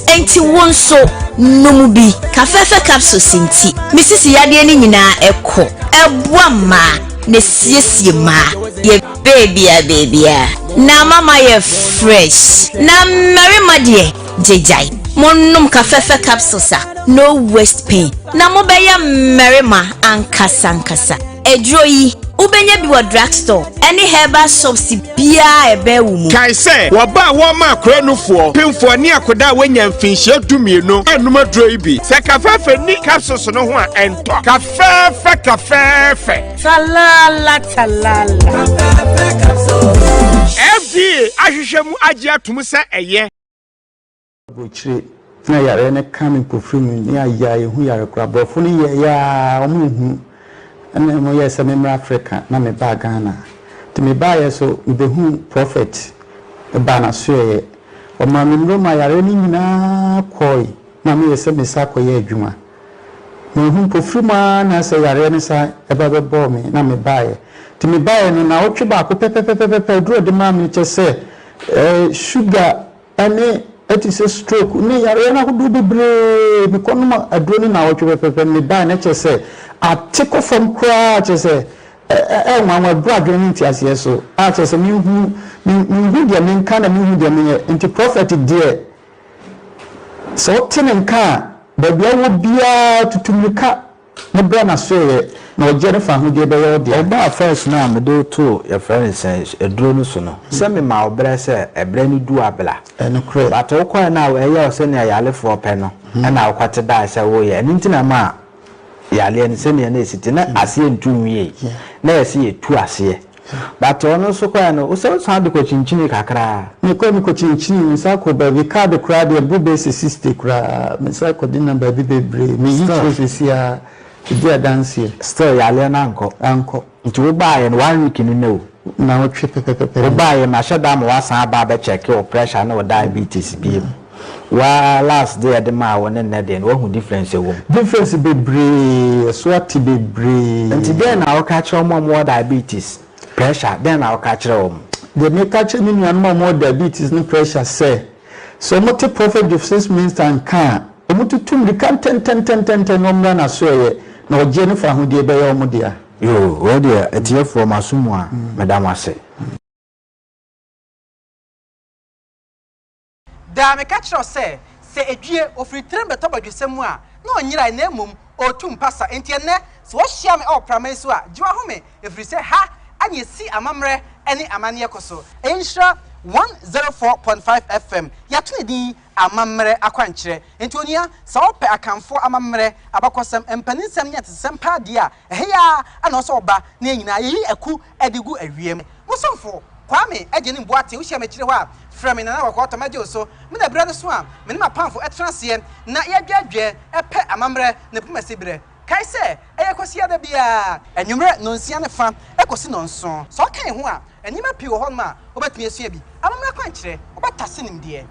Enti wo nso, nom bi. Kafɛɛfɛ capsules nti, me sisi yadeɛ no nyinaa ɛkɔ. Ɛboa mmaa na esiesie mmaa. Yɛ beebia beebia. Na ama mayɛ fresh. Na mmarima deɛ, gyegyae. Monnom kafɛɛfɛ capsules a, no waist pain. Na mobɛyɛ mmarima ankasa ankasa. Aduro yi, wobɛnya bi wɔ drugstore ɛne herbal shops biara a ɛbɛn wo mu. Kae sɛ, wɔba a wɔma akora nufoɔ, pemfoɔ ne akoda a wɔanya mfinhyia 12 anum aduro yi bi. Sɛ kafɛɛfɛ ni capsules no ho a ɛntɔ. Kafɛɛfɛ kafɛɛfɛ. Talala talala. FDA ahwehwɛ mu agye atom sɛ ɛyɛ. Aburokyire na yareɛ no ka me mpofiri mu ne ayɛ a yɛhu yare koraa. Aborɔfo no yɛeɛ a wɔnhu ɛna wɔyɛɛ sɛ memmra Africa na mebaa Ghana. Nti mebaeɛ so mebɛhuu prophet baa n'asoɛeɛ. Ɔmaa me nnuro ma yareɛ no nyinaa kɔe ma meyɛ sɛ mesa akɔyɛ adwuma. Manhu mpofiri mu ara na sɛ yareɛ no sa ɛba bɛbɔɔ me na mebaeɛ. Nti mebaeɛ no naawɔtwe baako pɛpɛpɛpɛpɛ aduro a ɔde maa me no kyerɛ sɛ sugar ɛne ɛte sɛ stroke ne yareɛ no ahodoɔ bebree. Mekɔnom aduro no naawɔtwe pɛpɛpɛ mebaeɛ no kyerɛ sɛ ate kɔ fam koraa kyerɛ sɛ ɛnwanwa ɛboro adwene ne nteaseɛ so a kyerɛ sɛ menhu menhu deɛ menka na menhu deɛ menyɛ. Nti prophet deɛ sɛ wote ne nka a baabi a wɔ biara tutu mmirika ne bra n'asoɛeɛ na ɔgye ne fa ahodeɛ bɛyɛ wo dea. Ɔbaa first no a mede wo too yɛfrɛ no sɛn aduro no so no sɛ mema wo berɛ sɛ ɛberɛ no du a bra. Ɛnokorɛ. But wokɔɛ no a ɛyɛ wo sɛnea yarefoɔ pɛ no ɛna wokɔte dae sɛ woyɛ ɛno nti na ɛmaa yareɛ no sɛnea na ɛsi te na aseɛ ntu nwiei na yɛse yɛtu aseɛ but ɔno nso kɔɛ no wosɛ wosan de kɔkyinkyini kakraa. Mekɔɛ mekɔkyinkyini me nsa kɔ baabi card koraa deɛ ɛboro bɛyɛ sɛ 60 koraa me nsa kɔde nam baabi bebree meyi kyerɛ seesei a ɛdi adanseɛ. Still yareɛ no ankɔ. Ankɔ. Nti wobaeɛ no one week ni nnɛ o. Nnawɔtwe pɛpɛpɛpɛ ni. Wobaeɛ mahyɛ da ama woasan aba abɛ check wo pressure ne wo diabetes biom. Woaa last deɛ yɛde maa wo ne nnɛ deɛ no woahu difference ɛwɔ mu? Difference bebree, ɛso ate bebree. Nti dɛn na woka kyerɛ wɔn a wɔwɔ diabetes, pressure, dɛn na woka kyerɛ wɔn? Deɛ meka kyerɛ me nuanom a wɔwɔ diabetes ne pressure sɛ, sɛ wɔte Prophet Joseph Mensah nka a, wɔtutu mmirika ntɛntɛntɛntɛntɛn na wɔmmra n'asoɛeɛ, na ɔgyeɛ ne fahodie bɛyɛ wɔn dea. Yoo, wei deɛ atiefoɔ mo aso mu a, meda mo ase. Daa meka kyerɛ wo sɛ, sɛ edwie ofiri tirim bɛtɔ badwesɛm mu a, na ɔnyerae na mmom ɔretu mpasa. Enti ɛnnɛ, sɛ woahyia me wɔ prama yi so a, gye w'ahome, ɛfiri sɛ ha na yɛsi amammerɛ ne amanneɛ kɔ so. Ɛyɛ Nhyira 104.5 FM. Yɛato ne din Amammerɛ Akwankyerɛ. Enti onua, sɛ wopɛ Akanfoɔ amammerɛ, abakɔsɛm, mpaninsɛm ne atetesɛm paa deɛ a, ɛha yi ara na ɛwɔ sɛ woba na yɛn nyinaa yɛyi aku de gu awia mu. Mo somfo, Kwame Agyenim Boateng, wohyia me akyire hɔ a, frɛ me Nana Wakɔɔtɔ mɛgye wo so. Me na berɛ no so a, me ne m'apamfo tena aseɛ na yɛdwɛɛdwɛɛ pɛ amammerɛ ne pomasi berɛ. Kae sɛ, ɛyɛ Kwasiada biara anwummerɛ nnɔnsia ne fa kɔsi nnɔnson. Sɛ woka yɛn ho a, nneɛma pii wɔ hɔnom a wobɛtumi asua bi. Amammerɛ akwankyerɛ, wobɛtase nimdeɛ.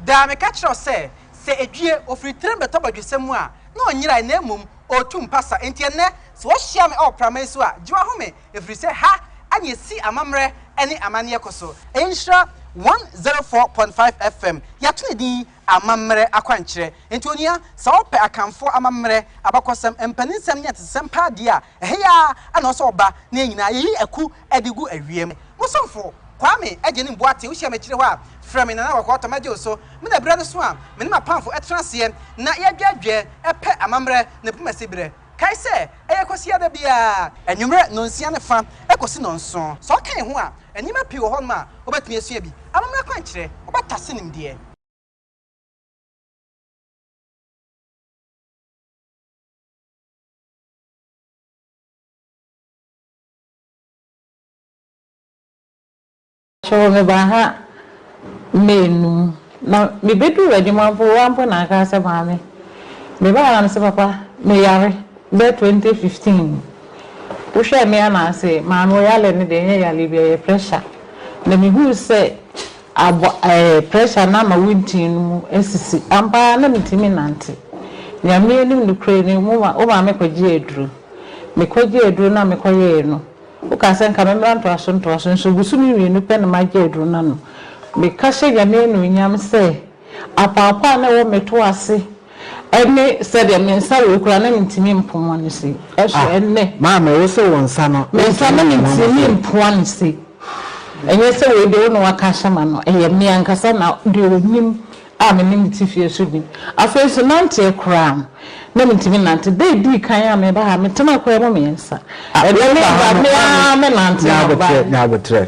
Daa meka kyerɛ wo sɛ, sɛ edwie ofiri tirim bɛtɔ badwesɛm mu a, na ɔnyerae na mmom ɔretu mpasa. Enti ɛnnɛ, sɛ woahyia me wɔ prama yi so a, gye w'ahome, ɛfiri sɛ ha na yɛsi amammerɛ ne amanneɛ kɔ so. Ɛyɛ Nhyira 104.5 FM. Yɛato ne din Amammerɛ Akwankyerɛ. Enti onua, sɛ wopɛ Akanfoɔ amammerɛ, abakɔsɛm, mpaninsɛm ne atetesɛm paa deɛ a, ɛha yi ara na ɛwɔ sɛ woba na yɛn nyinaa yɛyi aku de gu awia mu. Mo somfo, Kwame Agyenim Boateng, wohyia me akyire hɔ a, frɛ me Nana Wakɔɔtɔ mɛgye wo so. Me na berɛ no so a, me ne m'apamfo tena aseɛ na yɛdwɛɛdwɛɛ pɛ amammerɛ ne pomasi berɛ. Kae sɛ, ɛyɛ Kwasiada biara anwummerɛ nnɔnsia ne fa kɔsi nnɔnson. Sɛ woka yɛn ho a, nneɛma pii wɔ hɔnom a wobɛtumi asua bi. Amammerɛ akwankyerɛ, wobɛtase nimdeɛ. Kyɛw mebaa ha May num na mebeduu adwuma mpo woa mpo na aka sɛ maame mebaa na mese papa meyare bɛyɛ 2015 wohwɛɛ me a na ase maame wo yare no deɛ ɛnyɛ yare bi ɛyɛ pressure na mehuu sɛ abɔ ɛɛ pressure no ama wo ntini no mu asisi ampa ara na mentumi nnante Nyame anim nokorɛ ni wo maame kɔgyee aduro mekɔgyee aduro no a mekɔyɛɛ no. Wokaa sɛ nka memmra ntoaso ntoaso, nso bosome mmienu pɛ na magye aduro no anom. Meka hyɛ Nyame anuonyam sɛ apɔapɔ a na ɛwɔ me to ase ne sɛdeɛ me nsa wei koraa na mentumi mpoa no sei. Ɛso Ah, ɛnnɛ. maame, wo se wo nsa no, Me nsa wontumi na mpoa no mentumi sei? mpoa no sei. Ɛnyɛ sɛ wei deɛ wo na waka ahyɛ m'ano, ɛyɛ me ankasa na deɛ ɔnim a me ne no te fie nso nim. Afei nso nanteɛ koraa no, na mentumi nnante. Da a ɛdii kan a mereba ha, metenaa kwan mu mmiɛnsa. Ah, Ɛnnɛ woba ha mereba, no, me maame, ara menante nya na meba. aboterɛ, nya aboterɛ.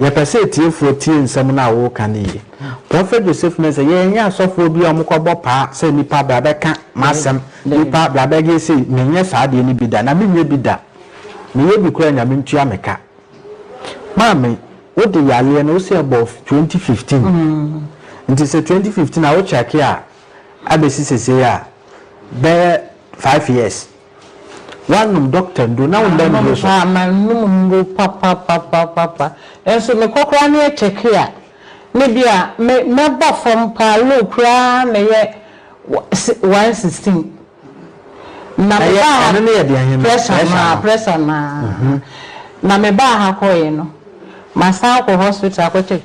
Yɛpɛ sɛ atiefoɔ tie nsɛm no a woreka no yie. Prɔfɛt Joseph Mensah, yɛnyɛ asɔfoɔ bi a wɔkɔbɔ paa sɛ nnipa bra bɛka m'asɛm, nnipa bra bɛyɛ sei. Menyɛ saa adeɛ no bi da, na menyɛ bi da. Meyɛ bi koraa a, Nyame ntua me ka. Maame, wode yareɛ no, wose ɛbɔɔ 2015. Nti sɛ 2015 a wo check a, abɛsi sesei a, bɛyɛ 5 years. Woanom doctor nnuro na wonna Manom nnuro so. paa, manom nnuro papapapapa. Nso mekɔ koraa na yɛ check a, na bi a me mɛba fam paa, low koraa na ɛyɛ 116. Na me Ɛyɛ baa ha ɛno no yɛ deɛ he no? pressure Pressure no ara, no. pressure no ara. Na me baa ha kɔeɛ no, masan akɔ hospital akɔ check.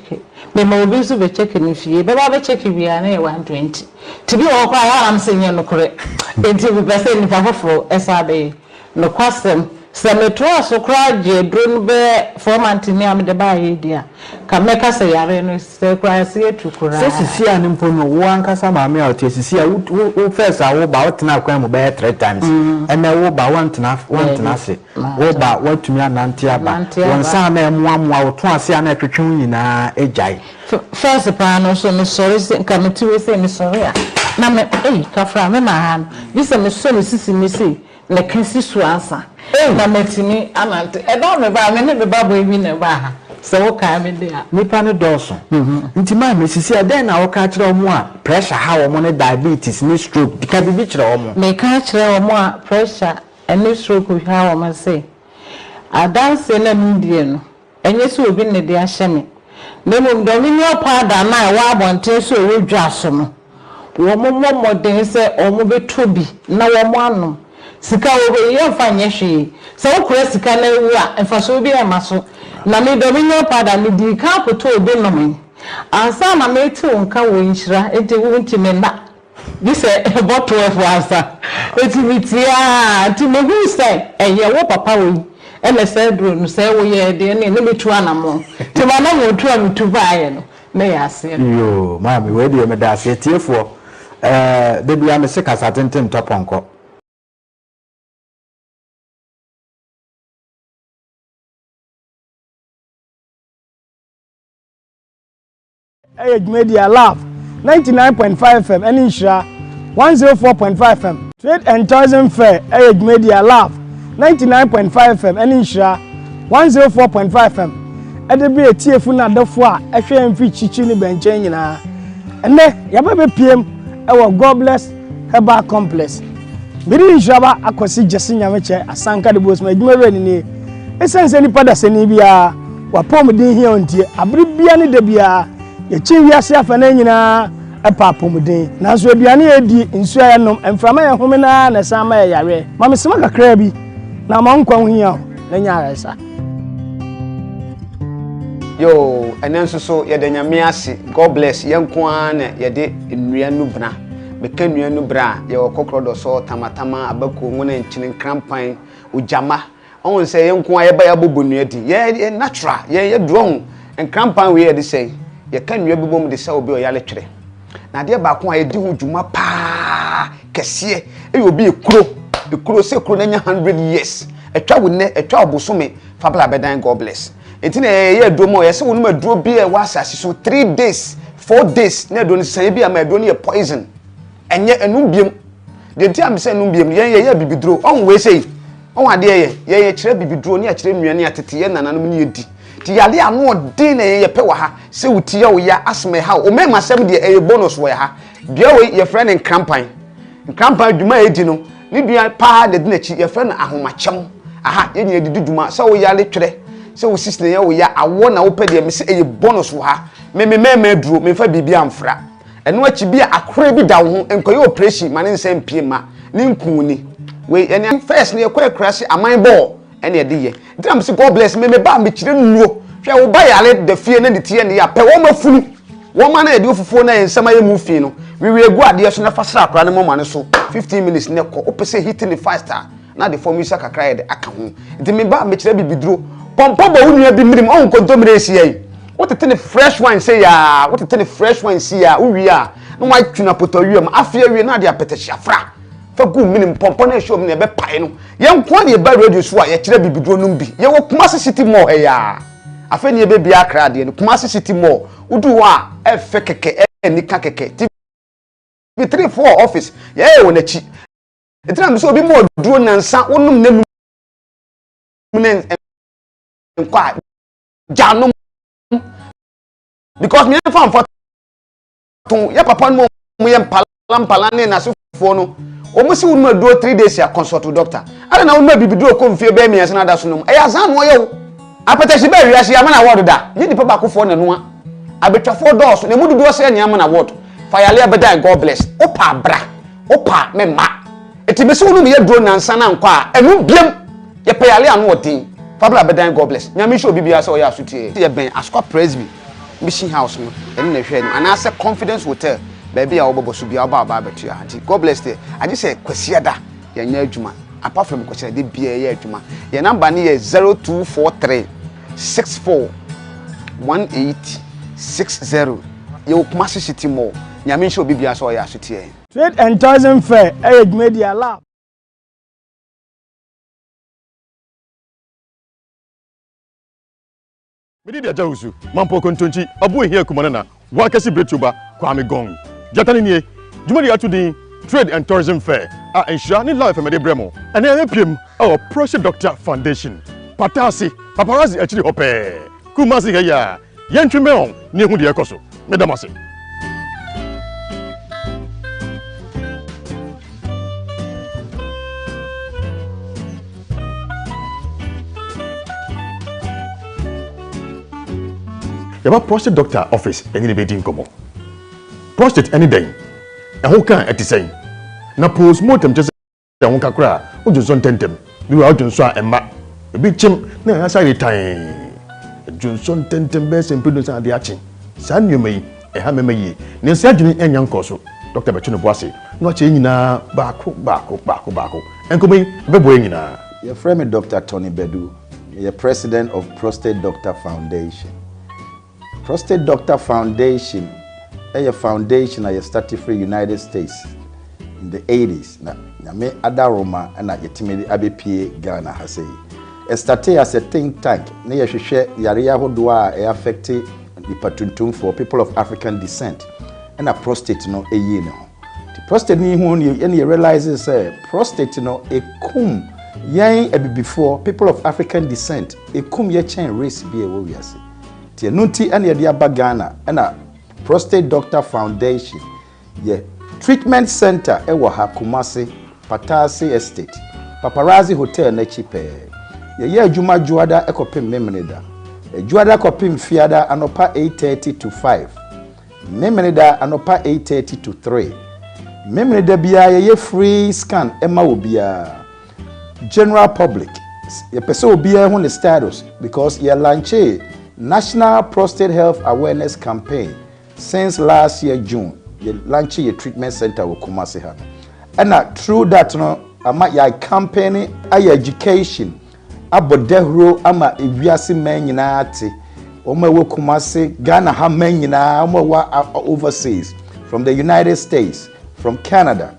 Mema obi nso bɛ check no fie, bɛba abɛ check wie a na ɛyɛ 120. Nti bi wɔ hɔ koraa a ɛyɛ a na mese nyɛ nokorɛ, enti mepɛ sɛ nnipa foforɔ san bɛyɛ. Nokwasɛm, sɛ metoaa so koraa gyee aduro no bɛyɛ 4 months ni a mede baeɛ yi deɛ a, nka mɛka sɛ yareɛ no sɛe koraa, ase atu koraa. Sɛ sisi a no mpo no, wo ankasa maame a ɔte sisi a, wo wo wo first a wo ba, wo tenaa kwan mu bɛyɛ 3 times. Ɛnɛ wo ba, woantena woantena Daabi, ase. Wo mantena. ba, woatumi anante aba. Mante Wo aba. nsa a na ɛmoamoa, wo to ase a na ɛtwetwe wo nyinaa agyae. First paa no nso mesɔre sɛ nka mete wei sei mesɔre a na me ei kafra me ma ha no gye sɛ mesɔ me sisi mu sei na ɛka si so ansa na matumi anante. Ɛda a mebaa me ne me ba boy bi na ɛbaa ha sɛ wokae me de a. Nnipa no dɔɔso. Nti maame sisi a dɛn na woka kyerɛ wɔn a pressure ha wɔn ne diabetes ne stroke ka biribi kyerɛ wɔn. Meka kyerɛ wɔn a pressure ne stroke ha wɔn sɛ adanseɛ no a medie no Ɛnyɛ sɛ obi na ɛde ahyɛ me, na mmom Dominion Powder no a ɛwɔ abɔnten so a ɛwɔ dwa so no, wɔmmɔ mmɔden sɛ wɔbɛtɔ bi na wɔanom. Sika wɔ hɔ yi, yɛmfa nyɛ hwee. Sɛ wokora sika na awu a, mfasoɔ biara mma so. Na me Dominion Powder, medii kan kɔtɔɔ bi nomee ansa na merete wo nka wɔ nhyira nti, wo nti menna. Gye sɛ ɛbɔ 12 ansa. Enti metie ara nti mehuu sɛ ɛyɛ wo papa wei na saa aduro no sɛ woyɛɛ deɛ ne ne metu anammɔn. Nti m'anammɔntu a metu baeɛ no na ɛyɛ aseɛ no. Yoo maame wei deɛ meda ase atiefoɔ ɛɛ da biara mese kasa tenten ntɔ pɔnkɔ. Ɛyɛ dwumadi a Love 99.5 FM ne Nhyira 104.5 FM. Trade and Tourism Fair yɛ dwumadi a Love 99.5 FM ne Nhyira 104.5 FM de brɛ atiefo ne adɔfo a ɛhwɛ yɛn mfiri kyikyi ne bɛnkyɛn nyinaa. Ɛnnɛ, yɛaba bɛpiem wɔ Godbless Herbal Complex. Mede nhyira ba akɔsi Gyese Nyamekyɛ Asanka de Bosman adwuma wura ni nie. Esiane sɛ nipa dasani biara w'apɔmuden hia wo nti, abere biara ne da biara yɛkyin wiase afanan nyinaa pɛ apɔmuden. Nanso aduane a yɛdi, nsuo a yɛnom, mframa a yɛhome no ara na ɛsan ma yɛyareɛ. Ma me sima kakraa bi na ama wo nkwa ho hia wo na nya ayaresa. Yoo ɛnɛ nso so yɛda Nyame ase God bless yɛn nko ara na yɛde nnua nu bena meka nnua nu bra a yɛwɔ kɔkrɔdɔsɔ tamatama abako nwene nkyene nkrampan ogyama ɔhu sɛ yɛn nko ara yɛba yɛabobɔ nnua din yɛ yɛ natural yɛn yɛ duro ho nkrampan wei yɛde sɛn yɛka nnua bi bom de sɛ obi ɔyare twerɛ na adeɛ baako a yɛdi ho dwuma paa kɛseɛ ɛyɛ obi ekuro ekuro sɛ ekuro na nya 100 years ɛtwa wo nnɛ ɛtwa wo bosome fa bra bɛdan God bless nti na yɛyɛ aduro ma yɛsɛ wɔnom aduro bi a ɛwɔ asase so 3 days 4 days na aduro no sesa ebi ama aduro no yɛ poison ɛnyɛ ɛnum biem deɛ nti a mesɛ ɛnum biem yɛn yɛyɛ bibiduro ɔho wei sɛ yi ɔho adeɛ yɛ yɛn yɛkyerɛ bibiduro ne yɛkyerɛ nnua ne atete yɛn nananom ne yɛdi nti yade ano ɔden na yɛn yɛpɛ wɔ ha sɛ wo ti yɛ wo ya asoma ɛha wo mɛma asɛm deɛ ɛyɛ bonus wɔ ha dua wei yɛfrɛ no nkrampan nkrampan adwuma a ɛdi no ne dua paa na ɛdi n'akyi yɛfrɛ no ahomakyɛm aha yɛn nyinaa didi dwuma sɛ wo yare twerɛ sɛ wo sisi na yɛ wo ya awɔ na wopɛ deɛ mese ɛyɛ bonus wɔ ha me me mɛma aduro memfa biribi amfra Ɛno akyi bi a akora bi da wo ho nkɔyɛ operation ma ne nsa mpie mma ne nku ni. Wei ɛne first no yɛkɔ akura se aman bɔɔ. ɛna yɛde yɛ. Nti na mese God bless me, me ba a mekyerɛ nnuro. Hwɛ wo ba yare da fie na ne ti yɛ ne ya pɛ wɔn afunu. Wɔn a na yɛde ofufuo na yɛn nsam ayɛ mu fi no, wiwi egu adeɛ so na fa sra akwadaa no moma no so 15 minutes na ɛkɔ. Wopɛ sɛ heat ne fast a, na ade fam yi kakra yɛde aka ho. Nti me ba mekyerɛ bibiduro. Pɔmpɔ bɔ wo nua bi mirim, ɔho nkontommire esi yɛ yi. Wotete ne fresh wine sɛ yaa, wotete ne fresh wine si yaa, wowie a, na watwi no apotɔ wiem, afei awie na ade apɛtɛhye afra. Fa gu minim pɔmpɔ na ɛhyɛ omi na ɛbɛpae no. Yɛn nko na yɛba radio so a yɛkyerɛ bibiduro nom bi. Yɛwɔ Kumasi City Mall ha yaa. Afei ne yɛbɛbia akra adeɛ no. Kumasi City Mall. Wodu hɔ a ɛfɛ kɛkɛ, ɛnika kɛkɛ. TV3 4 office, yɛyɛ wɔ n'akyi. Nti na sɛ obi mu ɔduro nansa wonom n'anum ne nkɔ a gya nom because me fa mfa to yɛ papa no mu yɛ mpala mpala ne n'asefoɔ no wɔn si wonom aduro 3 days a consult doctor ada na wonom abibiduro kɔ mfie bɛyɛ 3 na ada so nom ɛyɛ azan na ɔyɛ wo apɛtɛhye bɛɛ wiase ama na award da nye nipa baakofoɔ na noa abɛtwafoɔ dɔɔso na emu dodoɔ sɛ nea ama na award fa yale abɛdan God bless wopa abra wopa me mma eti mesi wonom yɛ duro nansa na nkɔ a ɛnu biam yɛpɛ yale ano ɔden fabla abɛdan God bless Nyame nhyɛ obi biara sɛ ɔyɛ asotie. Yɛbɛn Asokwa Presby Mission House no ɛne na ɛhwɛ anim anaasɛ Confidence Hotel baabi a wɔbɛbɔ so biara ɔba ɔba abɛtua nti God bless deɛ agye sɛ Kwasiada yɛnyɛ adwuma apart from Kwasiada de biara yɛ adwuma. Yɛn number no yɛ 0243 64 1860. Yɛwɔ Kumasi City Mall. Nyame nhyɛ obi biara sɛ ɔyɛ asotie. Trade and Tourism Fair ɛyɛ dwumadi a Lab. Mede di agya wusu, Mampɔw Kontonkyi, Ɔbo Ehia Kumana na Wakɛse Biretuo Ba, Kwame Gong. Gyata no nie. Dwumadi a ato din Trade and Tourism Fair a Nhyira ne Love FM de brɛ mo. Ɛnnɛ yɛapiem wɔ Prostate Doctor Foundation, Pata ase, Paparazzi akyiri hɔ pɛɛ, Kumasi ha yi a. Yɛntwe mmɛn wɔn na yɛnhu deɛ ɛrekɔ so. Meda mo ase. Yɛba prostate doctor office ɛne ne bɛdi nkɔmmɔ. Prostate ɛne dɛn? Ɛho ka ɛte sɛn? Na postmortem kyɛ sɛ Sɛ wo nka koraa a, wodwonsɔ ntɛmntɛm. Bi wɔ hɔ a, wodwonsɔ a, ɛmma. Ebi kyem na ɛyɛ ayɛ tann. Dwonsɔ ntɛmntɛm bɛyɛ sɛ mprenu ansa na ade akye. Saa nneɛma yi, ɛha mmarima yie. Nanso yɛn adwene nnya nkɔɔ so. Dɔkta bɛto ne bo ase na wakyerɛ yɛn nyinaa baako baako baako baako. Nkɔmmɔ yi, ɛbɛboa yɛn nyinaa. Yɛfrɛ me Doctor Tony Badu. Meyɛ President of Prostate Doctor Foundation. Prostate Doctor Foundation yɛ foundation a yɛ starte firi United States in the 80s na Nyame adaworoma na yɛtumi de abɛpue Ghana ha sei. Ɛstartee as a think tank na yɛhwehwɛ yareɛ ahodoɔ a ɛ affecte nipa tuntumfoɔ, people of African descent, ɛna prostate no yii ne ho. Nti prostate no yi ho no ɛna yɛ realize sɛ prostate no ɛkum yɛn abibifoɔ, people of African descent, ɛkum yɛ kyɛn race bi a ɛwɔ wiase. Nti ɛno nti ɛna yɛde aba Ghana ɛna Prostate Doctor Foundation yɛ treatment center ɛwɔ ha Kumasi, Pataase Estate, Paparazzi Hotel n'akyi pɛɛ. Yɛyɛ adwuma Dwoada kɔpem Memeneda. Dwoada kɔpem Fiada anɔpa 8:30 to 5. Memeneda anɔpa 8:30 to 3. Memeneda biara yɛyɛ free scan ɛma obiara. General public, yɛpɛ sɛ obiara hu ne status because yɛ launchee National Prostate Health Awareness Campaign since last year June. Yɛ launchee yɛ treatment center wɔ Kumasi ha no. Ɛna through that no ama yɛ campaign ayɛ education abɔ dahuro ama ewiase mman nyinaa te. Wɔn a ɛwɔ Kumasi, Ghana ha mman nyinaa, wɔn a ɛwɔ overseas, from the United States, from Canada,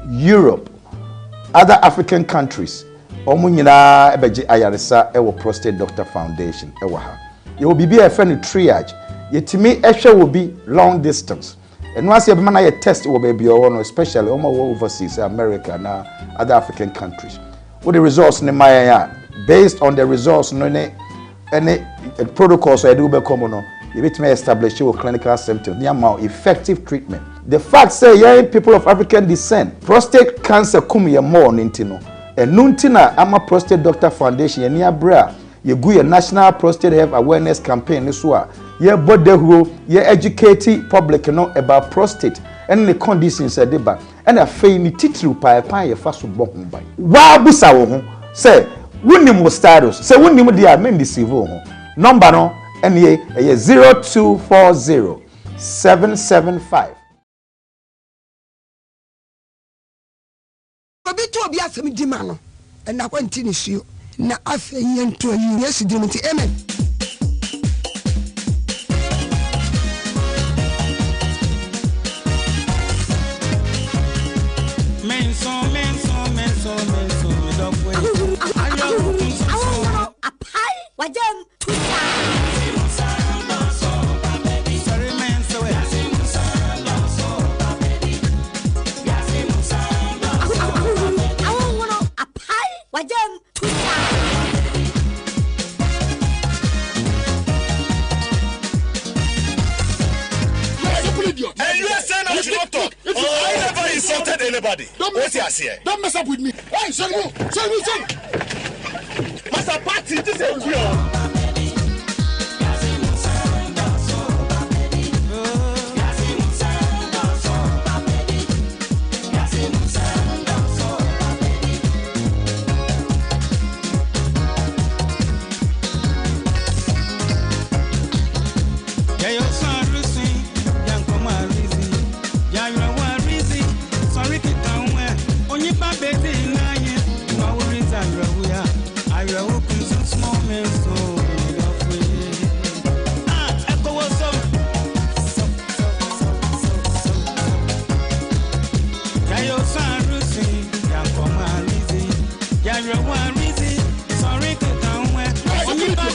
Europe, other African countries, wɔn nyinaa bɛgye ayaresa wɔ Prostate Doctor Foundation wɔ ha. Yɛwɔ biribi a yɛfrɛ no triage. Yɛtumi hwɛ wɔ bi long distance. Ɛno ase yɛbɛma no ayɛ test wɔ baabi a ɔwɔ no, especially wɔn a wɔwɔ overseas, America na other African countries. Wode results no ma yɛn a, based on the results no ne ne protocols a yɛde wobɛkɔ mu no, yɛbɛtumi establish wɔ clinical symptoms ne ama effective treatment. The fact sɛ yɛn people of African descent, prostate cancer kum yɛn more no nti no, ɛno nti na ama Prostate Doctor Foundation yɛn ani abere a yɛgu yɛn National Prostate Health Awareness Campaign no so a yɛbɔ dahuro, yɛ educate public no about prostate ɛne ne conditions a ɛde ba, ɛna afei ne titiriw paa ɛkwan a yɛfa so bɔ ho ban. Woabisa wo ho sɛ, Wonim wo status? Sɛ wonnim deɛ a, mendeceive wo ho. Number no nie, ɛyɛ 0240 775. Obi to obi asɛm di ma no, ɛna hɔ nti nisuo. Na afei yɛnto ayi Yesu din mu nti, amen. Apae wagyam tu saa. Ahonhono apae wagyam tu saa. And you are saying I should not talk. I never insulted anybody. Don't mess, up, don't mess up with me. Hey, sorry, sorry, sorry. Master Party, this is real.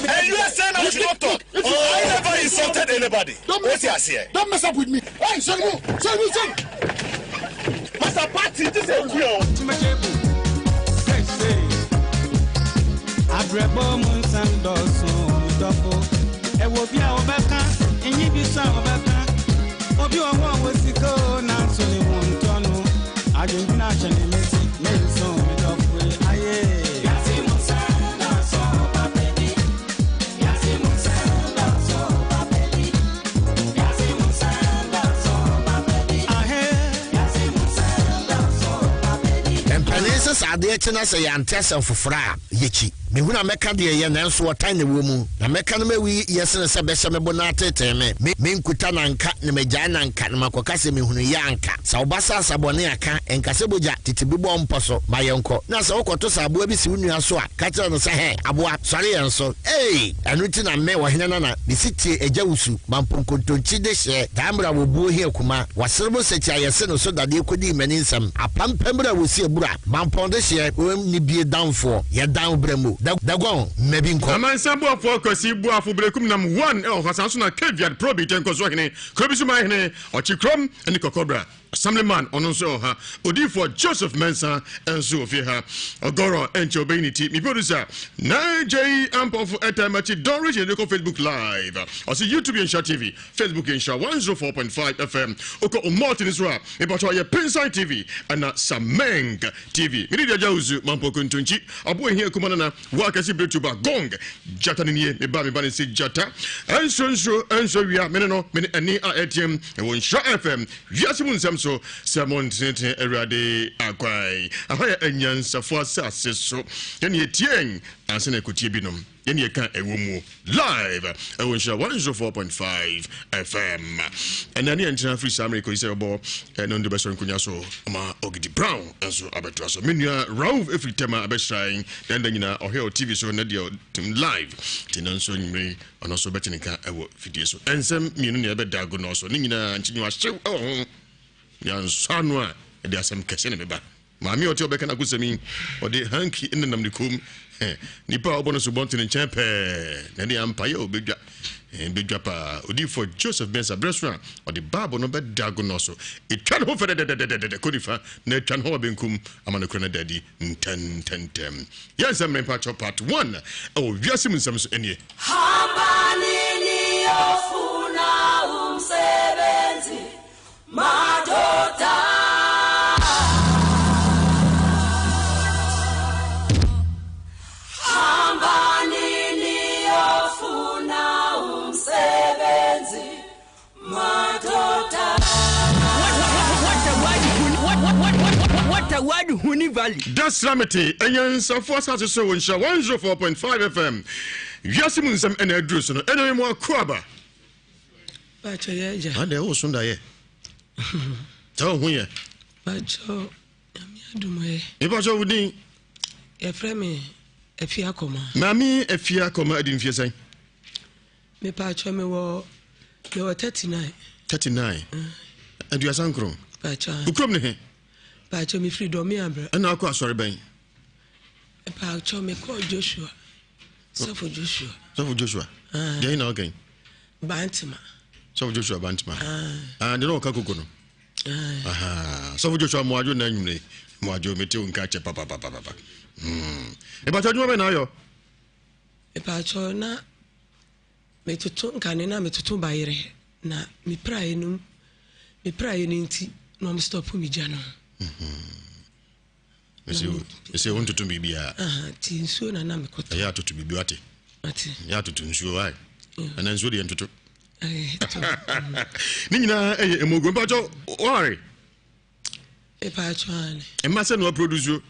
And you are saying I should not talk. I never insulted anybody. Don't mess, up, don't mess up with me. Hey, sorry, sorry, sorry. Master Party, this is real. Abrɛbɔ mu nsɛm dɔɔso mi dɔfo ɛwɔ bi a wɔbɛka enyi bi so a wɔbɛka obi wɔ hɔ a wɔ sika o nanso ne ho ntɔ no adwendwene ahyɛ ne meti me nso mi dɔfo yi ayé. Mpanin sɛ sɛ adeɛ kye na sɛ yɛante asɛm foforɔ a, yɛkyi. Mehunu a mɛka deɛ ɛyɛ, nanso ɔtan na ɛwɔ mu. Na mɛka no mawi yɛ sene sɛ bɛhyɛ me bo na ateetee me. Me, menkuta na anka, na magyae na anka, na makɔka sɛ mehunuiɛ a anka. Sɛ wo ba sɛ asa bɔne a, ka, nka sɛ bogya, tete bi bɔ mpɔ so, ma yɛnkɔ. Na sɛ wokɔto sɛ aboa bi si wo nua so a, ka kyerɛ no sɛ, Hɛ, aboa, sɔre yɛn so. Ei! Ɛno nti na me, ɔhene nana, mesi tie agya wusu, ma mponkontonkyi de hyeɛ, daa mmerɛ a wɔbuo hia kuma, wɔaserebo sɛkyi a yɛse no so dadeɛ kɔdii m'ani nsɛm, apampam berɛ a wɔsi abura, mampɔn de hyeɛ, ɔnni bie danfoɔ, yɛdan wo berɛ mu, da, daguan, mma bi nkɔ. Amansan Boafoɔ Kwasi Boafo Berekum nam one ɛwɔ hɔ saa nso na Caveat Probi Tɛnkɔsoɔ Hene Kurobi so Man Hene Ɔkye Kurom ne Kɔkɔbra Assemblyman ɔno nso wɔ ha. Odiyifoɔ Joseph Mensah nso wɔ fie ha. Ɔgɔrɔ nkyɛ ɔbɛyi ne ti. Me producer Nigel Ampɔfo ɛtaa m'akyi Don Richard de kɔ Facebook live. Ɔse YouTube yɛ Nhyira TV, Facebook yɛ Nhyira 104.5 FM. Wokɔ Omot no so a, mepatɔ yɛ Pinsan TV ɛna Sameng TV. Mede deɛ agya Uzu, Mampɔ Kontonkyi, Aboa Ehia Kuma Nana, Wo akɛse betu ba gong gyata no nie me ba me ba no se gyata ɛnsuro nsuro ɛnsuro wia me ne no me ne ɛne a ɛteɛm ɛwɔ nhyira fm wiase mu nsɛm so sɛ mo ntenetene awurade akwan aha yɛ anyansafo asase so yɛne yɛtie ansa na ɛkɔtie binom yɛne yɛka ɛwɔ mu live ɛwɔ nhyira 104.5 fm ɛnɛ ne yɛntena firi saa mmerɛ kɔsi sɛ yɛbɔ ɛno nde bɛsɔre nkonya so ama ogidi brown nso abɛtoa so me nua rauf ɛfiri tɛma abɛhyira yɛn dɛnda nyinaa ɔhwɛ wɔ tv so na deɛ ɔtem live nti no nso nwumere ɔno nso bɛte ne nka ɛwɔ fidie so ɛnsɛm mmienu ne ɛbɛda ago no so ne nyinaa nkyinyiwa hyew ɛwɔ ho yɛnsɔ ano a ɛde asɛm kɛse ne bɛba Maame a ɔte ɔbɛka n'akosɛm yi, ɔde hanky nenam ne kɔn mu. Nipa a ɔbɔ no sobo nte ne nkyɛn pɛɛ, na ɛne ampa yɛ ɔbɛdwa. Bɛdwa paa. Odiyifoɔ Joseph Mensah berɛ so a ɔde Bible no bɛda agonɔ so. Ɛtwa ne ho fɛdɛdɛdɛdɛdɛ kɔ nifa na atwa ne ho wɔ benkum ama nokorɛ no ada adi ntɛntɛntɛm. Yɛn nsɛm mmere mpakyɛw part 1 ɛwɔ wiase mu nsɛm so nie. Hambani niyofuna umsebenzi madoda. Hambani niyofuna umsebenzi madoda. What, what, what, what, what, what, what, what, what, what What a word Huni Valley. Dasramete, anyansafo asase so wɔ nhyira 104.5 FM. Wiase mu nsɛm ɛna aduru so no, ɛna mu akɔ aba. Bàtchɔ yɛ agya. Adɛ wo so da yɛ. Sɛ wo ho yɛ. Bàtchɔ nyame adum yɛ. Mepàtchɔ wo din. Yɛfrɛ me Afia Kɔma. Maame Afia Kɔma adi mfie sɛn? Mepàtchɔ mewɔ mewɔ 39. 39. 39. Bàtchɔ. Wo kurom ne he? Bàtchɔ mefiri Dɔme Abrɛ. Ɛna akɔ asɔre bɛn? Mepàtchɔ mekɔ Joshua. Sɔfo Joshua. Sɔfo Joshua. Deɛ na ɔkɛn? Bantama. Sɔfo Joshua Bantama. Ah, deɛ na ɔka koko no. Sɔfo Joshua Moadwo na anwumere. Moadwo mete wo nka kyɛ papapapapa. Mepatwɔ adwuma bɛn na ayɔ? Mepatwɔ na metoto nkane na metoto bayerɛ na mepiraeɛ no mepiraeɛ no nti na ɔmo stop me gya no. Ɛsɛ wo ntoto biribiara. Nti nsuo na na mekɔtɔ. Ɛyɛ atoto biribi wate. Ate. Ɛyɛ atoto nsuo wae. Ɛna nsuo deɛ ntoto. Ne nyinaa ɛyɛ emogo. Mpatsɔ wɔre. Mpatsɔ ane. Mma sɛ na waproduce o.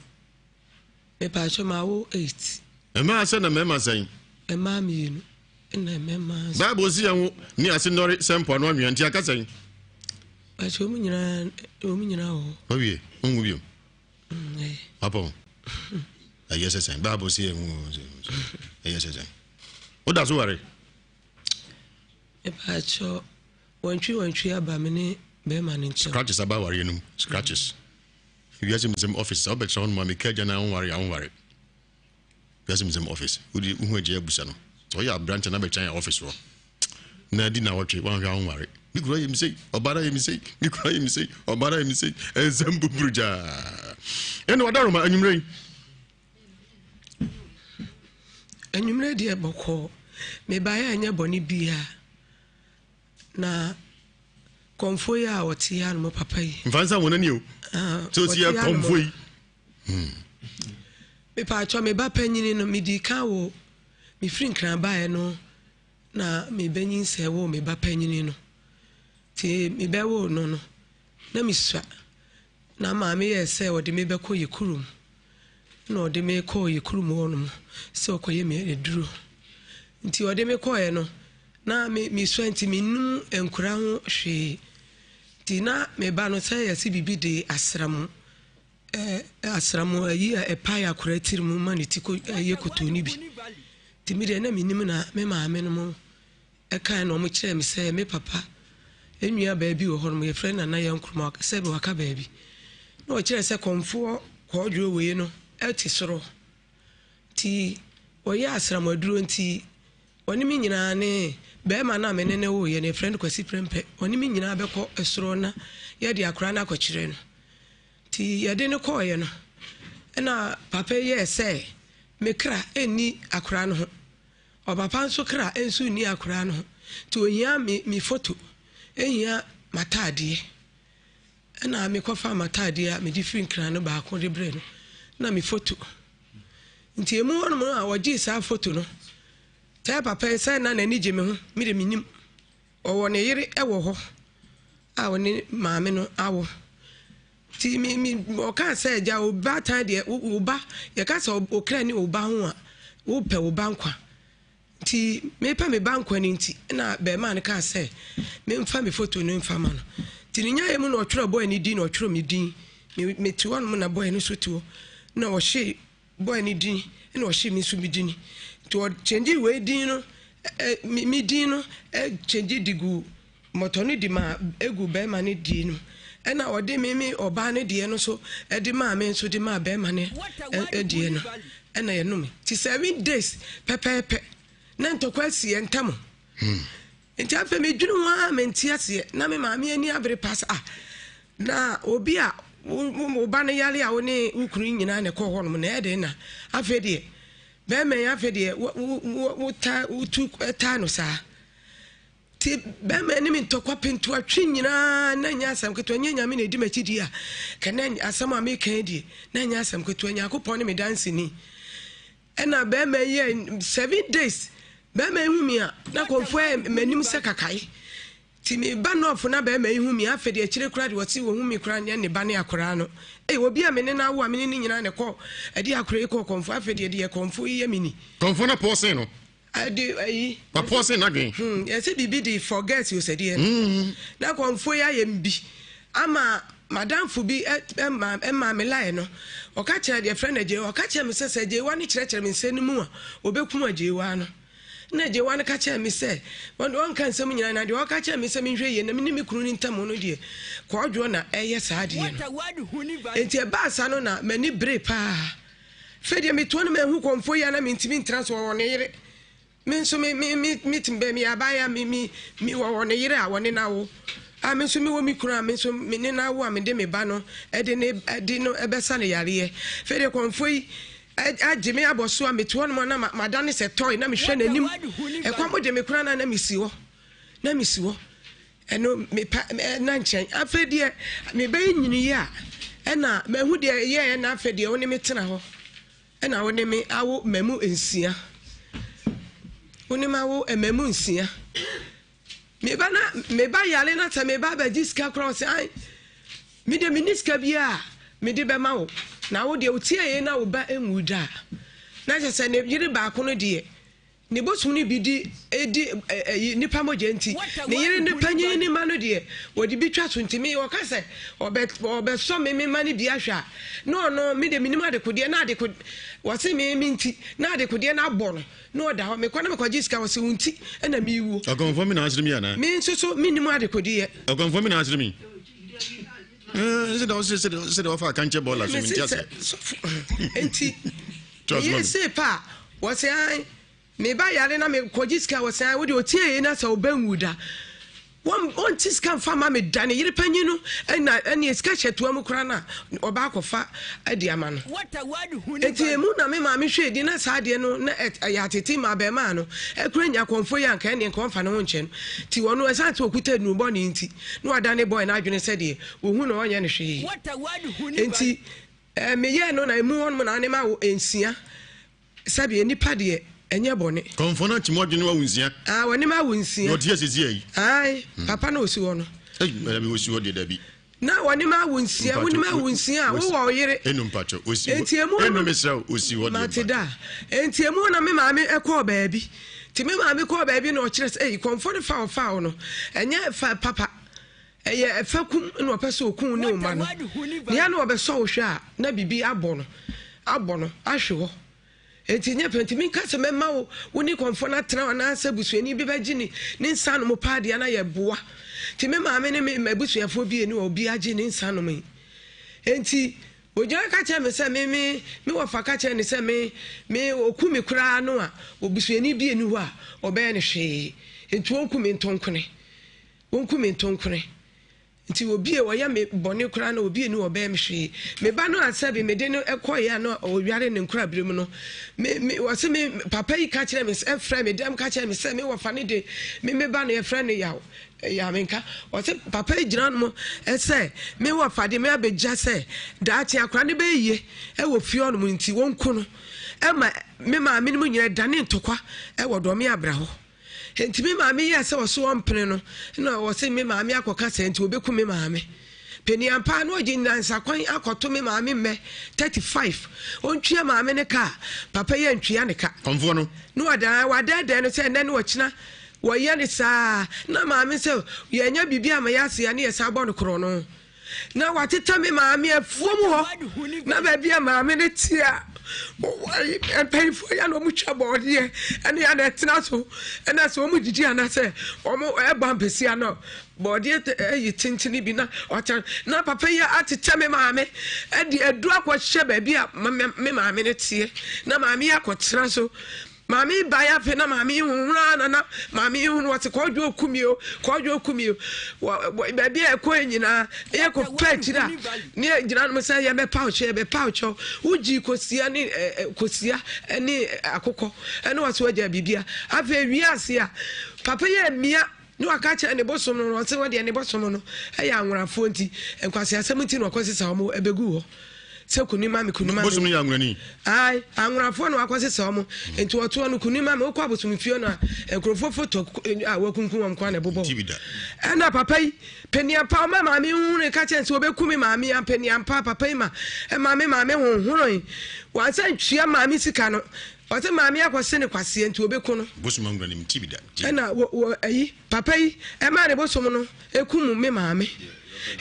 Mpatsɔ ma wo 8. Mmaa sɛ na mmarima sɛn. Mmaa mmienu na mmarima nso. Bible si yɛn ho ne ase nnɔre sɛ mpoano anwea nti aka sɛn. Mpatsɔ wɔn nyinaa wɔn nyinaa wɔ hɔ. Wawie ngu bio. Wapɔn. Ɛyɛ sɛ sɛn Bible si yɛn ho ɛyɛ sɛ sɛn. Woda so ware. Mpatsɔ wɔntwi wɔntwi aba me ne bɛrima no nkyɛn. Scratches aba awareɛ no mu scratches. Wiase mu nsɛm office sɛ wobɛkyerɛ hɔ nom a meka agya na wonware a wonware. Wiase mu nsɛm office wode wohu agya abusa no sɛ ɔyɛ aberante na bɛkyɛn yɛ office hɔ na di na wɔtwe wanhwɛ a wonware. Me kura yɛ me sei ɔbaa no ayɛ me sei me kura yɛ me sei ɔbaa no ayɛ me sei nsɛm buburu gyaa. Ɛna wadaroma anwummerɛ yi. Anwummerɛ deɛ bɔkɔɔ mebaeɛ a ɛnyɛ bɔne biara na kɔmfoɔ yi a ɔte ha nom papa yi. Nfa nsa wɔn ani o. Ah, Sɛ osi yɛ kɔmfoɔ yi. Hmm. Mepatwɔ me ba panyini no medi kan wo mefiri nkran baeɛ no na mebɛnyinsɛn wo me ba panyini no nti mebɛwo no no na mesua na maame yɛɛ sɛ ɔde me bɛkɔ yɛ kurom na ɔde me kɔɔ yɛ kurom hɔ nom sɛ ɔkɔyɛ me aduro nti ɔde me kɔɔɛ no Na me mesua nti mennim nkura ho hwee. Nti na me ba no sɛ yɛse biribi de asram eh, asram ayi a ɛpae akora tiri mu ma ne ti kɔ ɛyɛ kotoo no bi. Nti me deɛ na mennim na me maame no mo ɛkae na wɔn kyerɛɛ me sɛ me papa nua baa bi wɔ hɔ nom yɛfrɛ no Nana Yankruma sɛ bi waka baabi. Na ɔkyerɛ sɛ kɔmfoɔ kɔɔdwoɔ wei no ɛte soro. Nti wɔyɛ asram aduro nti Ɔne me nyinaa ne barima no a me ne no woeɛ no, yɛfrɛ no Kwasi Prempeh, ɔne me nyinaa bɛkɔ soro na yɛde akwadaa no akɔkyerɛ no. Nti yɛde no kɔeɛ no, ɛna papa yi yɛɛ sɛ me kra nni akwadaa no ho. Ɔpapa nso kra nso nni akwadaa no ho. Nti ohia me, me foto, ehia m'ataadeɛ. Ɛna mekɔfaa m'ataadeɛ a mede firi Nkran no baako de brɛ no, na me foto. Nti emu hɔnom a wɔgyee saa foto no, sɛ papa yi sɛ na n'ani gye me ho, me de menim. Ɔwɔ ne yere wɔ hɔ a ɔne maame no awo. Nti me me ɔkaa sɛ agya wo baatan deɛ wo ba yɛka sɛ okra ni wo ba ho a wopɛ wo ba nkwa. Nti mepɛ me ba nkwa no nti na bɛrima no kaa sɛ memfa me foto no mfa ma no. Nti ne nyaeɛ mu na ɔtwerɛ bɔɔ ne din na ɔtwerɛ me din. Mete hɔnom na bɔɔ no nso te hɔ na ɔhye bɔɔ ne din na ɔhye me nso me din. Nti ɔkyɛngye wei din no me din no kyɛngye de gu mmɔtɔ no de maa egu bɛrima no deɛ no ɛna ɔde me me ɔbaa no deɛ no nso ɛde maa me nso de maa bɛrima no deɛ no ɛna yɛnom ti 7 days pɛpɛɛpɛ na ntɔkwa asi yɛn ntam nti afei medwene ho a mente aseɛ na me maame ani abere pa sɛ ah na obi a wo ba no yare a wo ne wo kunu nyinaa na ɛkɔ hɔnom na ɛde na afei deɛ bɛrima yi afei deɛ wo wo wotu taa no saa. Nti bɛrima anim ntɔkwa pentoatwe nyinaa na nyɛ asɛm ketewa nyɛ Nyame na ɛdi m'akyi di a kɛ na asɛm a meka yi deɛ na nyɛ asɛm ketewa Nyankopɔn ne me danseni ɛna bɛrima yi yɛ 7 days bɛrima yi hu mi a na kɔmfoɔ yɛ m'anim sɛ kakae. Nti me ba nɔɔfo na bɛrima yi hu me afei deɛ akyire koraa deɛ ɔse ɔhu me koraa nyɛ ne ba ne akoraa no. Ei obi a me ne no awo a me ne no nyinaa na ɛkɔ ɛde akoraa yi kɔɔ kɔmfo afei deɛ deɛ kɔmfo yi yɛ me ni. Kɔmfo no pɔɔsen no. Ɛde ayi. Wapɔɔsen n'adwen. Hmm yɛse biribi de forget o sɛ deɛ. Hmm. Na kɔmfo yi ayɛ me bi ama madamfo bi ɛma ɛma me line no ɔka kyerɛ deɛ frɛ no agyewa ɔka kyerɛ me sɛ sɛ agyewa no kyerɛkyerɛ me nsɛm no mu a ɔbɛkum agyewa no. Ɛnna agyewa no ka kyerɛɛ me sɛ, Ɔnka nsɛm nyinaa, na deɛ ɔka kyerɛɛ me sɛ menhwɛ yie na me ne me kunu no ntam no deɛ, Kwadwo na ɛyɛ saa adeɛ no. Enti ɛbaa saa no na m'ani beree paa. Afei deɛ metoa no mahu kɔmfoɔ yi a na mentumi ntena so, ɔwɔ ne yere. Me nso me me me metumi bɛn meyɛ abaayewa me me me wɔwɔ ne yere a wɔne no awo. A me nso mewɔ me kunu a me nso me ne no awo a mede me ba no de ne de no bɛsa no yareɛ. Afei deɛ kɔmfoɔ yi agye me abɔ so a mete hɔnom a na madane sɛ tɔe na mehwɛ n'anim. Ɛkɔm de me koraa na na mesi hɔ. Na mesi hɔ. Ɛno mepa na nkyɛn. Afei deɛ mebɛyɛ nyiniiɛ a ɛna mahu deɛ ɛyɛɛ na afei deɛ wo ne me tena hɔ. Ɛna wo ne me awo mmamu nsia. Wo ne me awo mmamu nsia. Me ba na me ba yare na sɛ me ba abɛgye sika koraa ɔsɛ ai me deɛ menni sika biara a mede bɛma wo na wo deɛ wotie yei na wo ba nwu da a na kyerɛ sɛ ne yere baako no deɛ ne bosom no bi di di ɛyi nipa mogya nti ne yere ne panyin ne ma no deɛ wɔde bi twa so nti me ɔka sɛ ɔbɛ ɔbɛsɔ me me ma no bi ahwɛ a na ɔno me deɛ menim adekodeɛ na adeko wɔse me me nti na adekodeɛ no abɔ no Na ɔda hɔ, mekɔ na mekɔgye sika, ɔse wo nti na mewuo. Ɔkɔmfoɔ me na akyere mi anaa? Me nso so mennim adekodeɛ. Ɔkɔmfoɔ me na akyere mi. Sɛ dɛ ɔse sɛ dɛ ɔfa akankyɛ bɔɔla so menti aseɛ. Sɔfo nti meyɛ sei pa a wɔse an meba yare na mekɔgye sika wɔse an wode ɔtie yei na sɛ wobɛnwu da. Wɔnte sika mfa mma me da. Ne yere panyin no na ɛne sika hyɛ toa mu koraa na ɔba akɔfa adi ama no. Enti emu na me maame hwɛɛ di na saa adeɛ no na ɛyɛ atete ma abarimaa no ɛkura nya kɔmfo yi anka ɛneɛ nka ɔmfa ne ho nkyɛ no. Nti ɔno ɛsan sɛ ɔkuta nnuru bɔne nti na wadane bɔe no adwene sɛdeɛ ɔhu no ɔnyɛ no hwee. Enti meyɛɛ no na emu hɔnom na ne ma wo nsia. Sɛbi nnipa deɛ ɛnyɛ bɔne. Kɔmfoɔ no akyem wadwene wawo nsia. Ah wɔnim awo nsia. Na ɔte asisi ayi. Ae hmm. papa na osi hɔ no. Ei dabi osi hɔ deɛ dabi. Na wɔnim awo nsia wonim awo nsia a wowɔ ɔyere. Enu mpakyɛ osi hɔ. Enti emu enu mesrɛ osi hɔ deɛ. Mate da. Enti emu na me maame ɛkɔɔ baabi. Ti me maame kɔɔ baabi na ɔkyerɛ sɛ ei kɔmfoɔ no fa ɔfa wo no ɛnyɛ fa papa. Ɛyɛ ɛfa kum na ɔpɛ sɛ ɔku wo ne wo mma no. Nea na ɔbɛsɔ wo hwɛ a na biribi abɔ no abɔ no ahwe hɔ. Enti nyɛ pɛ nti menka sɛ mɛma wo wo ne kɔmfoɔ no atena anaasɛ busuani bi bɛgye ne ne nsa nom paa deɛ na yɛboa. Nti me maame ne me m'abusuafoɔ bi ni obi agye ne nsa nom yi. Enti ogyina ka kyerɛ me sɛ me me me wɔfa ka kyerɛ ne sɛ me me ɔku me koraa no a obusuani bi ni hɔ a ɔbɛyɛ no hwee. Enti ɔnku me ntonkone. Wonku me ntonkone. Nti obi a ɔyɛ me bɔne koraa no, obi nni hɔ ɔbɛyɛ me hwee. Me ba no a sɛbe mede no kɔeɛ a na ɔware ne nkorabere mu no, me, me, ɔse me papa yi ka kyerɛ me, ɛfrɛ me dɛm ka kyerɛ me sɛ me wɔfa no de me me ba no yɛfrɛ no Yaw, Yaw menka. Ɔse papa yi gyina no sɛ me wɔfa de me abɛgya sɛ daakye akora no bɛyɛ yie ɛwɔ fie hɔnom nti wɔnku no. Ɛma me maame no mu nyina dane ntɔkwa ɛwɔ dɔme abra hɔ. Enti me maame yɛɛ sɛ ɔso ɔmpene no, na ɔse me maame akɔka sɛ nti ɔbɛku me maame. Panin ampa na ɔgye nyansakwan akɔto me maame mmɛ 35 ɔntwia maame no ka a, papa yi antwia ne ka. Kɔmfoɔ no. Na wadaa wadɛɛdɛɛ no sɛ ɛnɛ ne ɔkyena wɔyɛ no saa na maame sɛ yɛanya biribi ama yɛase a ne yɛsan bɔ no korɔno. Na wɔatetɛ me maame afuom hɔ na baabi a maame no te a mpanyinfoɔ yɛ na wɔn twa bɔɔdeɛ ɛne yɛ na ɛtena so ɛna sɛ wɔn didi anasɛ wɔn ɛbɔ mpɛsia no bɔɔdeɛ ɛyi tentene bi na ɔtɛn na papa yi atetɛ me maame ɛde aduru akɔhyɛ baabi a me maame no teɛ na maame yi akɔtena so. Maame yi baeɛ afei na maame yi huhunu ara na na maame yi hunu wɔte kɔɔdwo oku mi o kɔɔdwo oku mi o wɔ baabi a ɛkɔ yɛ nyinaa yɛ kɔ pɛ akyiri a ne yɛ gyina nom sɛ yɛbɛpa ɔkyɛ yɛbɛpa ɔkyɛ wogyi kosia ne ɛɛ kosia ne akokɔ ɛne wɔso agya biribia afei wie ase a papa yi amia ne waka kyerɛ ne bosom no ɔse wɔdeɛ ne bosom no ɛyɛ anworafoɔ nti nkwaseasɛm nti na ɔkɔ sesa wɔn ɛbɛgu hɔ. Sɛ kuni ma me kuni ma me. Bosom yɛ anwurani. Ae, anworafoɔ na wakɔsesa wɔn. Nti wɔtoɔ no kuni ma me. Wokɔ abosomfie no a, nkurɔfoɔ foto a wɔakunkum wɔn kwan na ɛbobɔ hɔ. Ɛna papa yi, paniampa ɔma maame huhunui ka kyerɛ sɛ wɔbɛku me maame a paniampa papa yi ma ɛma me maame honhonoi. Wansa ntua maame sika no. Ɔsɛ maame akɔse ne kwaseɛ nti wɔbɛku no. Bosom anwurani mti bi da. Ɛna wɔ wɔ ayi papa yi ɛmaa ne bosom no ekum me maame.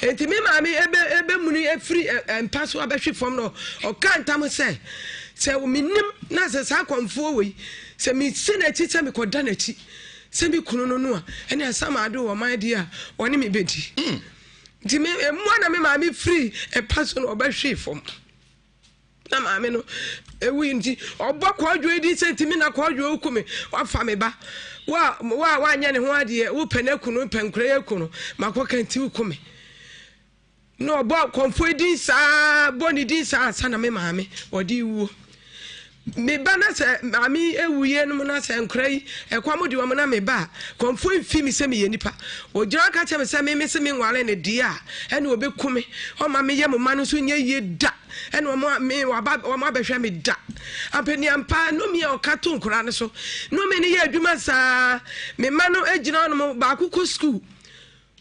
Enti me maame ebe ebemuni efiri mpa so abɛhwe fam no ɔka ntam sɛ sɛ menim na sɛ saa kɔmfoɔ wei sɛ mesi n'akyi sɛ mekɔda n'akyi sɛ me kunu no no a ɛne asam ado wɔ man deɛ a ɔne me bɛdi. Hmm. Nti me mmoa na me maame firi mpa so no ɔbɛhwe fam. Na maame no ewu nti ɔbɔ kɔɔdwo yi din sɛ nti me na kɔɔdwo oku me wafa me ba wa wa wanyɛ ne ho adeɛ wopɛ no aku no pɛ nkora yi aku no makɔka nti woku me na ɔbɔ kɔmfo yi din saa bɔ ne din saa ansa na me maame ɔde wuo me ba na sɛ maame ewu yie no mu na sɛ nkora yi ɛkɔm de wɔn na me ba a kɔmfo mfi mi sɛ meyɛ nipa ogyina ka kyerɛ me sɛ me me se me nware ne deɛ a ɛna ɔbɛku me ɔma meyɛ mo ma no nso nyɛ yie da ɛna wɔn a me waba wɔn abɛhwɛ me da ampaniampa nomi a ɔka to nkora no so nomi no yɛ adwuma saa me mma no gyina hɔ baako kɔ sukuu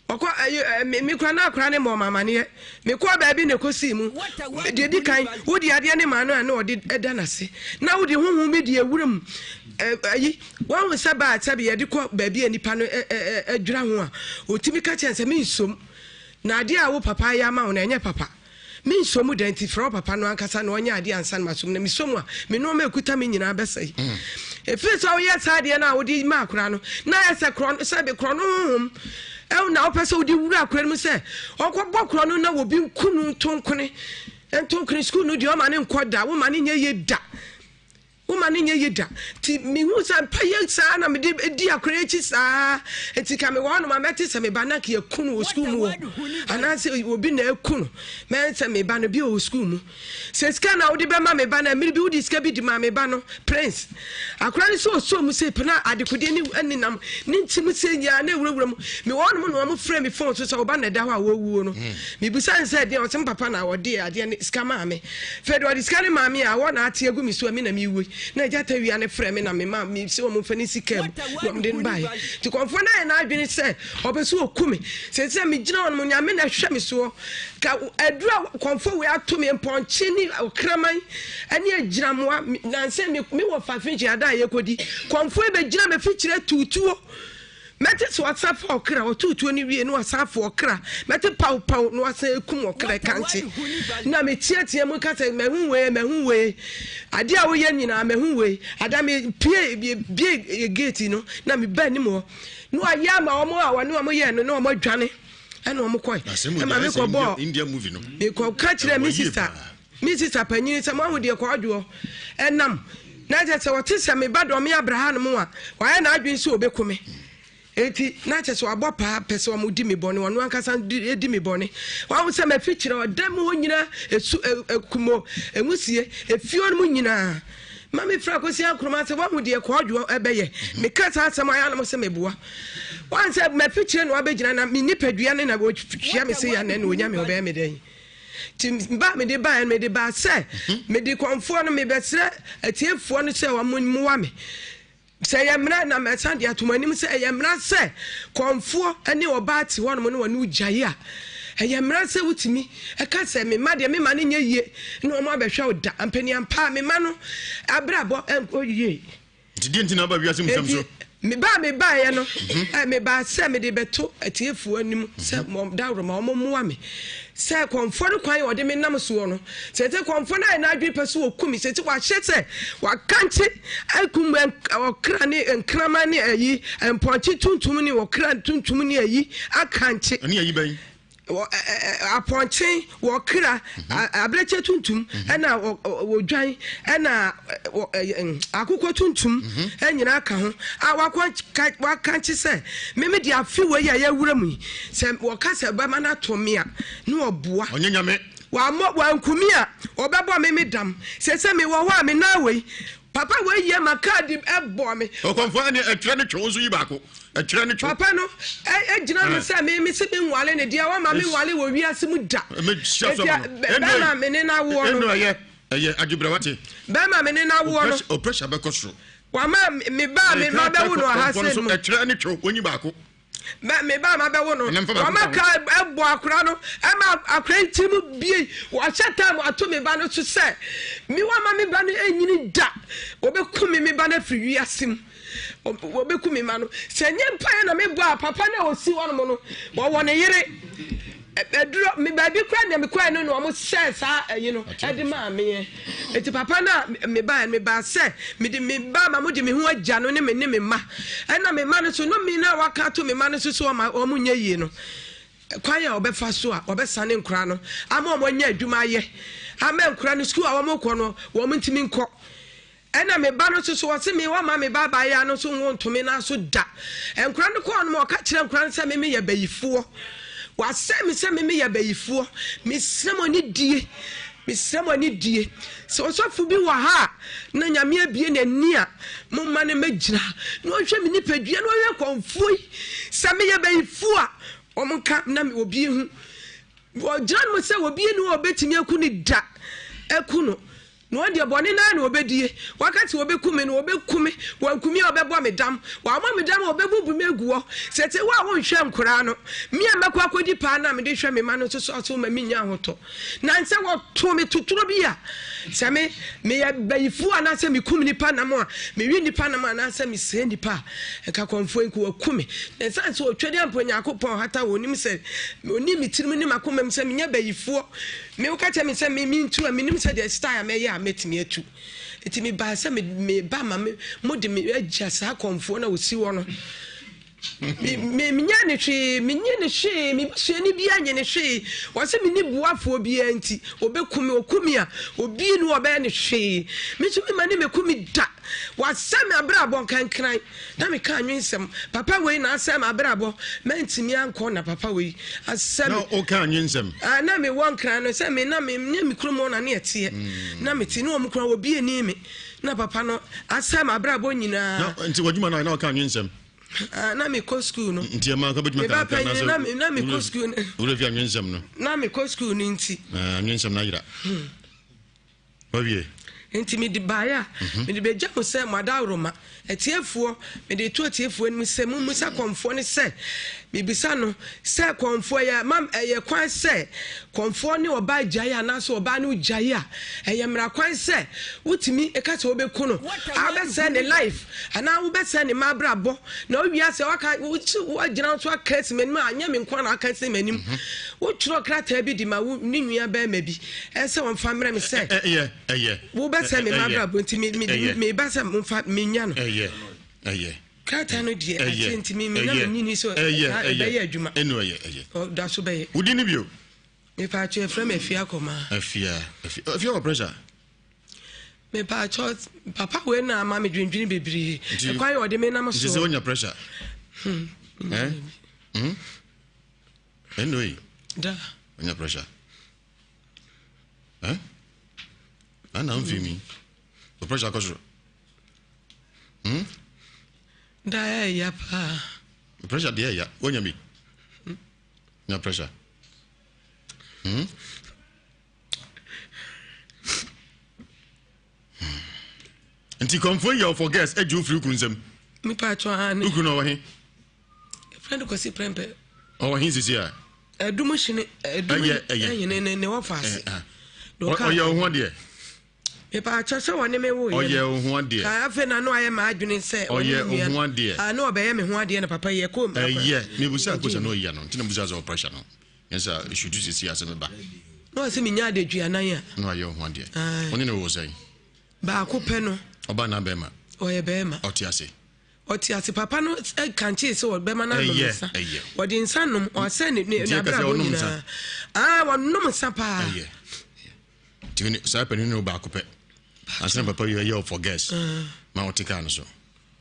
ɔkɔ ɛyɛ ɛ me me kura na akora ne mɔ ɔmamaneɛ mekɔ baabi na ɛkɔsii mu deɛ di kan wodi adeɛ ne maa no a na ɔde ɛda n'ase na wode honhom bi de awura mu ɛyi wɔn sɛ baa sɛbi yɛde kɔ baabi a nipa no ɛ ɛ ɛdwira ho a otumi ka kyɛn sɛ mensom na adeɛ a wo papa ayɛ ama wo na ɛnyɛ papa Mensɔ mu da nti frɛ wo papa no ankasa na ɔnyɛ adeɛ ansa na masom na mesɔ mu a me nnoɔma ɛkuta me nyinaa bɛsɛe. Mm. Ɛfiri sɛ woyɛ saa adeɛ no a wode ma akora no na ayɛ sɛ korɔ sɛ korɔ no honhom ɛwo na wopɛ sɛ wode wura akora no mu sɛ ɔnkɔbɔ korɔ no na obi nku no ntonkone ntonkone sukuu no deɛ ɔma ne nkɔ da woma ne nyɛ yie da. Woma no nyɛ yie da. Nti mehu sɛ mpa yɛ saa na mede di akora akyi saa. Nti ka mewɔ hɔnom a mɛte sɛ me ba na ka yɛku no wɔ sukuu mu hɔ. Anaasɛ obi na aku no. Mɛn sɛ me ba no bi wɔ sukuu mu. Sɛ sika na wode bɛma me ba no a, mmere bi wode sika bi de maa me ba no, Prince. Akora no sɛ ɔsɔɔ mu sɛ pɛ na adekodeɛ ne nenam ne nti mu sɛ nyaa na ɛwurawura mu. Mewɔ hɔnom na wɔn frɛ me phone so sɛ wo ba na ɛda hɔ a wɔwuo no. Mebisa no sɛ ɛdeɛn, ɔsɛ me papa na ɔde adeɛ ne sika maa me. Afei de ɔde sika no maa me a, awɔ na ate agu me so a me na mewu yi. Na agya tawia no frɛ me na mema me sɛ wɔn mfa ne sika mu na wɔn de no baeɛ. Nti kɔmfoɔ no ayɛ n'adwene sɛ ɔpɛ sɛ ɔku me. Seesei megyina hɔ no, Nyame na ɛhwɛ me soɔ. Ka aduru a kɔmfoɔ wei ato me, mpɔnkye ne ɔkraman ne agyinamoa, nansɛ me wɔ fa fikyiri ada a yɛkɔdi. Kɔmfoɔ yi bɛgyina me fikyiri atutuo. Mɛte sɛ ɔsan fa ɔkra, ɔtow tuo no wie na ɔsan afa ɔkra. Mɛte paw paw na wasan akum ɔkra ɛkankye. Na meteatea mu ka sɛ mahu wei, mahu wei. Ade a woyɛ nyinaa mahu wei. Ada me pie bie gate no na meba anim hɔ. Na wayɛ ama wɔn a wɔne wɔn yɛɛ no na wɔn adwane ɛna wɔn kɔe. Ɛma mekɔ bɔɔ mekɔ ka kyerɛ me sista me sista panyin sɛ moahu deɛ kɔɔdwoɔ ɛnam na kyerɛ sɛ ɔte sɛ me ba dɔme abraham mu a wayɛ n'adwene sɛ ɔbɛku me enti na kyerɛ sɛ wabɔ paa pɛ sɛ wɔn di me bɔne ɔno ankasa di me bɔne wahu sɛ mafi kyerɛ ɔda mu hɔ nyinaa esu ekumo emusie efie no mu nyinaa ma me fira kɔsi akoroma sɛ wahu deɛ kɔɔdwoɔ ɛbɛyɛ meka saa asɛm ayɛ anam sɛ meboa wɔn sɛ mafi kyerɛ na wabɛgyina na me nipadua ne na wɔhyia me sɛ yɛ anɛ na ɔnya me ɔbɛyɛ me dɛn Nti ba a mede baeɛ no, mede baa sɛ mede kɔmfoɔ no mebɛsrɛ atiefoɔ no sɛ wɔn mmoa me. Sɛ ɛyɛ mmara na mɛsan de ato mo anim sɛ ɛyɛ mmara sɛ kɔmfoɔ ne ɔbaa te hɔnom ne wɔne wogyae a, ɛyɛ mmara sɛ wotumi ɛka sɛ me mma deɛ me ma no nyɛ yie na wɔn abɛhwɛ wo da. Ampaniampa me mma no abrabɔ nkɔ yie. Nti deɛ nti na aba wiase mu nsɛm so? Enti meba a mebaeɛ no, mhm. mebaa sɛ mede bɛto atiefoɔ anim sɛ mhm. dawuroma wɔn mmoa me sɛ kɔnfoɔ no kwan ɔde me nam soɔ no sɛ sɛ kɔnfoɔ no ayɛ n'adwene pɛ so wɔku me sɛ sɛ wahyɛ sɛ wakankye akum ɔkra ne nkraman ne ayi mpɔnkye tuntum ne ɔkra tuntum ne ayi akankye. Ɛne ayi bɛn? Apɔnkye, wɔkra, abirekyie tuntum, ɛna wɔdwan, ɛna akokɔ tuntum nyinaa ka ho. A wakankye sɛ, meme de afe wei a yɛwura mu yi, sɛ wɔka sɛ bɛma no ato me a, na ɔboa. Ɔnyɛ nyame. Wammɔ, wankumi a, ɔbɛbɔ me me dam. Sɛ sɛ mewɔ hɔ a, me nan wei. Papa wei yɛ ma kaadi ɛbɔ me. Ɔkɔmfoɔ ɛne ɛtwerɛ ne twe wo nso yi baako ɛtwerɛ ne twe. Papa no ɛgyina no sɛ me me se me nwale ne deɛ wama me nwale wɔ wiase mu da. Bɛrima me ne no awoɔ no. Ɛno ɛyɛ ɛyɛ adwebrɛ wate. Bɛrima me ne no awoɔ no. O pressure bɛkɔ soro. Wama me ba me ma bɛwo no ɔha se mu. Ɛtwerɛ ne twe onyi baako. Mɛ me ba ma bɛwo no. Wama ka ɛbɔ akora no ɛma akora yi tiri mu bie. Wahyɛ tam ato me ba no so sɛ me wama me ba no ɛnyini da. Wɔbɛku me me ba no afiri wiase mu. Wɔbɛku me ma no. Sɛ nyɛ mpaeɛ na mebɔ a papa no a ɔsi hɔ nom no wɔwɔ ne yere. Ɛduro me baabi kora nea mekɔɛ no na wɔn hyɛɛ saa ɛyi no ɛde maa meɛ. Eti papa no a mebaeɛ no mebaa sɛ mede me ba ma mode me ho agya no ne me ne me mma. Ɛna me mma no so no me na waka ato me mma no so so wɔn wɔn nyɛ yie no. Kwan a wɔbɛfa so a wɔbɛsane nkora no ama wɔn anya adwuma ayɛ ama nkora no sukuu a wɔn kɔ no wɔn ntumi nkɔ. Ɛna me ba no nso so ɔse me ɔmma me ba abaayewa no nso nwo nto me nan so da. Nkora no kɔɔ no ma ɔka kyerɛ nkora no sɛ me meyɛ bayifoɔ. Wasɛe me sɛ me meyɛ bayifoɔ. Mesrɛ mo ani die. Mesrɛ mo ani die. Sɛ ɔsɔfo bi wɔ ha a na Nyame abie n'ani a momma no mɛgyina na ɔnhwɛ me nipadua na ɔhwɛ kɔmfoɔ yi sɛ meyɛ bayifoɔ a wɔn nka na obi hu. Ɔgyina no mu sɛ obi ni hɔ a ɔbɛtumi aku no da aku no. Na wɔn deɛ, bɔne no ara na wɔbɛdie. Wɔaka sɛ wɔbɛku me no, wɔbɛku me. Wɔanku me a, wɔbɛbɔ me dam. Wɔammɔ me dam a, wɔbɛbubu me agu hɔ. Seesei wo a wonhwɛ nkoraa no, me a mɛkɔ akɔdi paa no a mede hwɛ me mma no nso so aso ma mennya ahotɔ. Na sɛ wɔto me totoro bi a, sɛ me meyɛ bayifoɔ anaasɛ mekum nnipa nam a, mewe nnipa nam anaasɛ mesɛe nnipa a, nka kɔmfoɔ yi nka wɔaku me. Na ɛsiane sɛ Otwadeɛ Nyankopɔn hata ɔnim sɛ ɔnim me tirim ne m'akomam sɛ menyɛ bayifoɔ. Me woka kyerɛ me sɛ me mentu a menim sɛdeɛ style a mɛyɛ a mɛtumi atu nti mebaa sɛ meba ma me mode me agya saa kɔmfoɔ no a ɔsi hɔ no menyɛ ne hwee menye ne hwee me busuani biara nye ne hwee wɔsɛ menni boafoɔ biara nti ɔbɛku me ɔku me a obi ne ɔbɛyɛ ne hwee me nso mema ne mɛku me da Wasɛe me abrabɔ nkankran na meka anwensɛm. Papa wei na asɛe m'abrabɔ. Mantumi ankɔ na papa wei asɛe me. Na woka anwensɛm? Ah, na mewɔ nkran no sɛ me na me ne me kurom hɔ na ne ɛteɛ. Na mete ne wɔn kura obi ani me. Na papa no asɛe m'abrabɔ nyinaa. Na nti w'adwuma no na woka anwensɛm? Ah, na mekɔ sukuu no. Nti ɛma nka bɛtumi aka kakra na sɛ na mekɔ sukuu no. Wura fi anwensɛm no. Na mekɔ sukuu no nti. Ah, anwensɛm no ayera. Wawie. Enti mede baeɛ a, mede bɛgya mo sɛ mo adaworoma. Atiefoɔ, mede reto atiefoɔ anim sɛ mommisa kɔmfoɔ no sɛ, mebisa no sɛ kɔmfoɔ ɛyɛ ma ɛyɛ kwan sɛ kɔmfoɔ ne ɔbaa gyae anaasɛ ɔbaa ne gyae a, ɛyɛ mmara kwan sɛ wotumi ka sɛ wobɛku no a wobɛsɛe ne life anaa wobɛsɛe ne mma abrabɔ na wowie asɛ waka woagyina so aka asi m'anim a anyɛ me nko na aka asi m'anim. Wotwerɛ krataa bi de ma wo ne nua bɛrima bi ɛsɛ wɔmfa mmerɛ me sɛ ɛyɛ ɛyɛ wobɛsɛ me ma abrabɔ nti meba sɛ momfa menya no ɛyɛ ɛyɛ krataa no deɛ akyɛ nti me na menyini sɛ ɛbɛyɛ adwuma ɛnu ɛyɛ ɛyɛ ɔda so bɛyɛ wodi ne bio mepaakyɛ ɛfrɛ me afia kɔmaa afia afia afia wɔ pressure mepaakyɛ papa wei na ama me dwendwene bebree ɛkwan yɛ ɔde me nam so nti sɛ wonya pressure eh hmm ɛnu yi da wonya pressure Eh? Ana mfi mi. O pressure akɔ soro. Hmm? Da ɛyɛ paa. Pressure deɛ ɛya. Wonya bi. Nya pressure. Hmm? Nti kɔnfo yɛ ɔfɔ girls agye wo firi kunu nsam. Nipa atwa ha ne. Ukunu na ɔwɔ he? Efrɛ no Kwasi Prɛmpɛ. Ɔwɔ he sisi a? Ɛdum hyene ɛdum ɛhene ne ne wɔfa ase. Ɔyɛ wo ho adeɛ. Mepa akyɛ sɛ wɔne me wo yɛ. Ɔyɛ wo ho adeɛ. Ka afei na no ayɛ m'adwene sɛ ɔyɛ wo ho adeɛ. Ah na ɔbɛyɛ me ho adeɛ na papa yɛ kɔm. Ɛyɛ mebusa akosɛ na ɔyɛ no nti na mebusa sɛ ɔpressure no. Nyɛ sɛ esutu sisi ase meba. Na ɔsɛ menya adaduanan a. Na wayɛ wo ho adeɛ. Wo ne no wɔ sɛn? Baako pɛ no. Ɔbaa na bɛrima? Ɔyɛ bɛrima. Ɔte ase. Ɔte ase papa no kankyee sɛ ɔbɛma no anom nsa. Ɔde nsa nom ɔsɛ ne ne n'abrabɔ nyinaa. Aa wɔnom nsa paa. Ɛyɛ. Nti saa panin no baako pɛ. Asɛn papa yi ɛyɛ ɔfɔ gɛs. Ma ɔte kaa no so.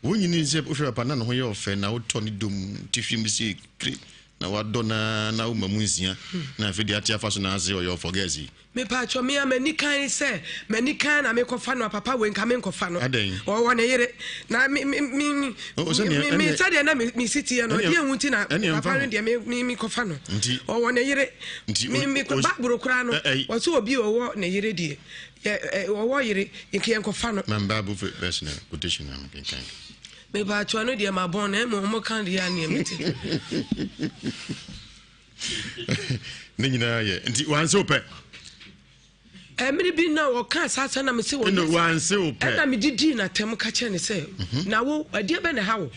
Wonyini sɛ wohwɛ papa na ne ho yɛ ɔfɛ na wotɔ ne dom tifi mu sɛ kiri. Na wadɔ no ara na woma mu nsia na afei deɛ ate afa so na ase ɔyɛ ɔfɔgɛs yi. Mepatwɔ me a m'ani kan ne sɛ m'ani kan na mekɔfa no a papa wei nka menkɔfa no. Adɛn? Ɔwɔ ne yere na me me me Oh, sɛdeɛ- me me ɛneɛ- sɛdeɛ na me me si teɛ no ɛneɛ- ɛdeɛ ehu ti na ɛneɛ mfa papa no ho. deɛ me me mekɔfa no. Nti- Ɔwɔ ne yere. Nti Me o- me o- Bible koraa no ɛ- ɛyi- wɔsɛ obi a ɔwɔ ne yere deɛ yɛ ɛ ɔwɔ yere nka yɛnkɔfa no. Ma Bible verse na quotation na mekenkan. Mepatwɔ no deɛ mabɔn na mmom ɔmo ka deɛ a neɛ mete. Ne nyinaa yɛ nti wanse wo pɛ. Mmere bi na ɔka saa asɛm na mese wɔ Ɛna wanse wo pɛ. Ɛna mede dii n'atɛm ka kyerɛ ne sɛ mhm. na wo ɛdeɛ bɛ na ɛha wo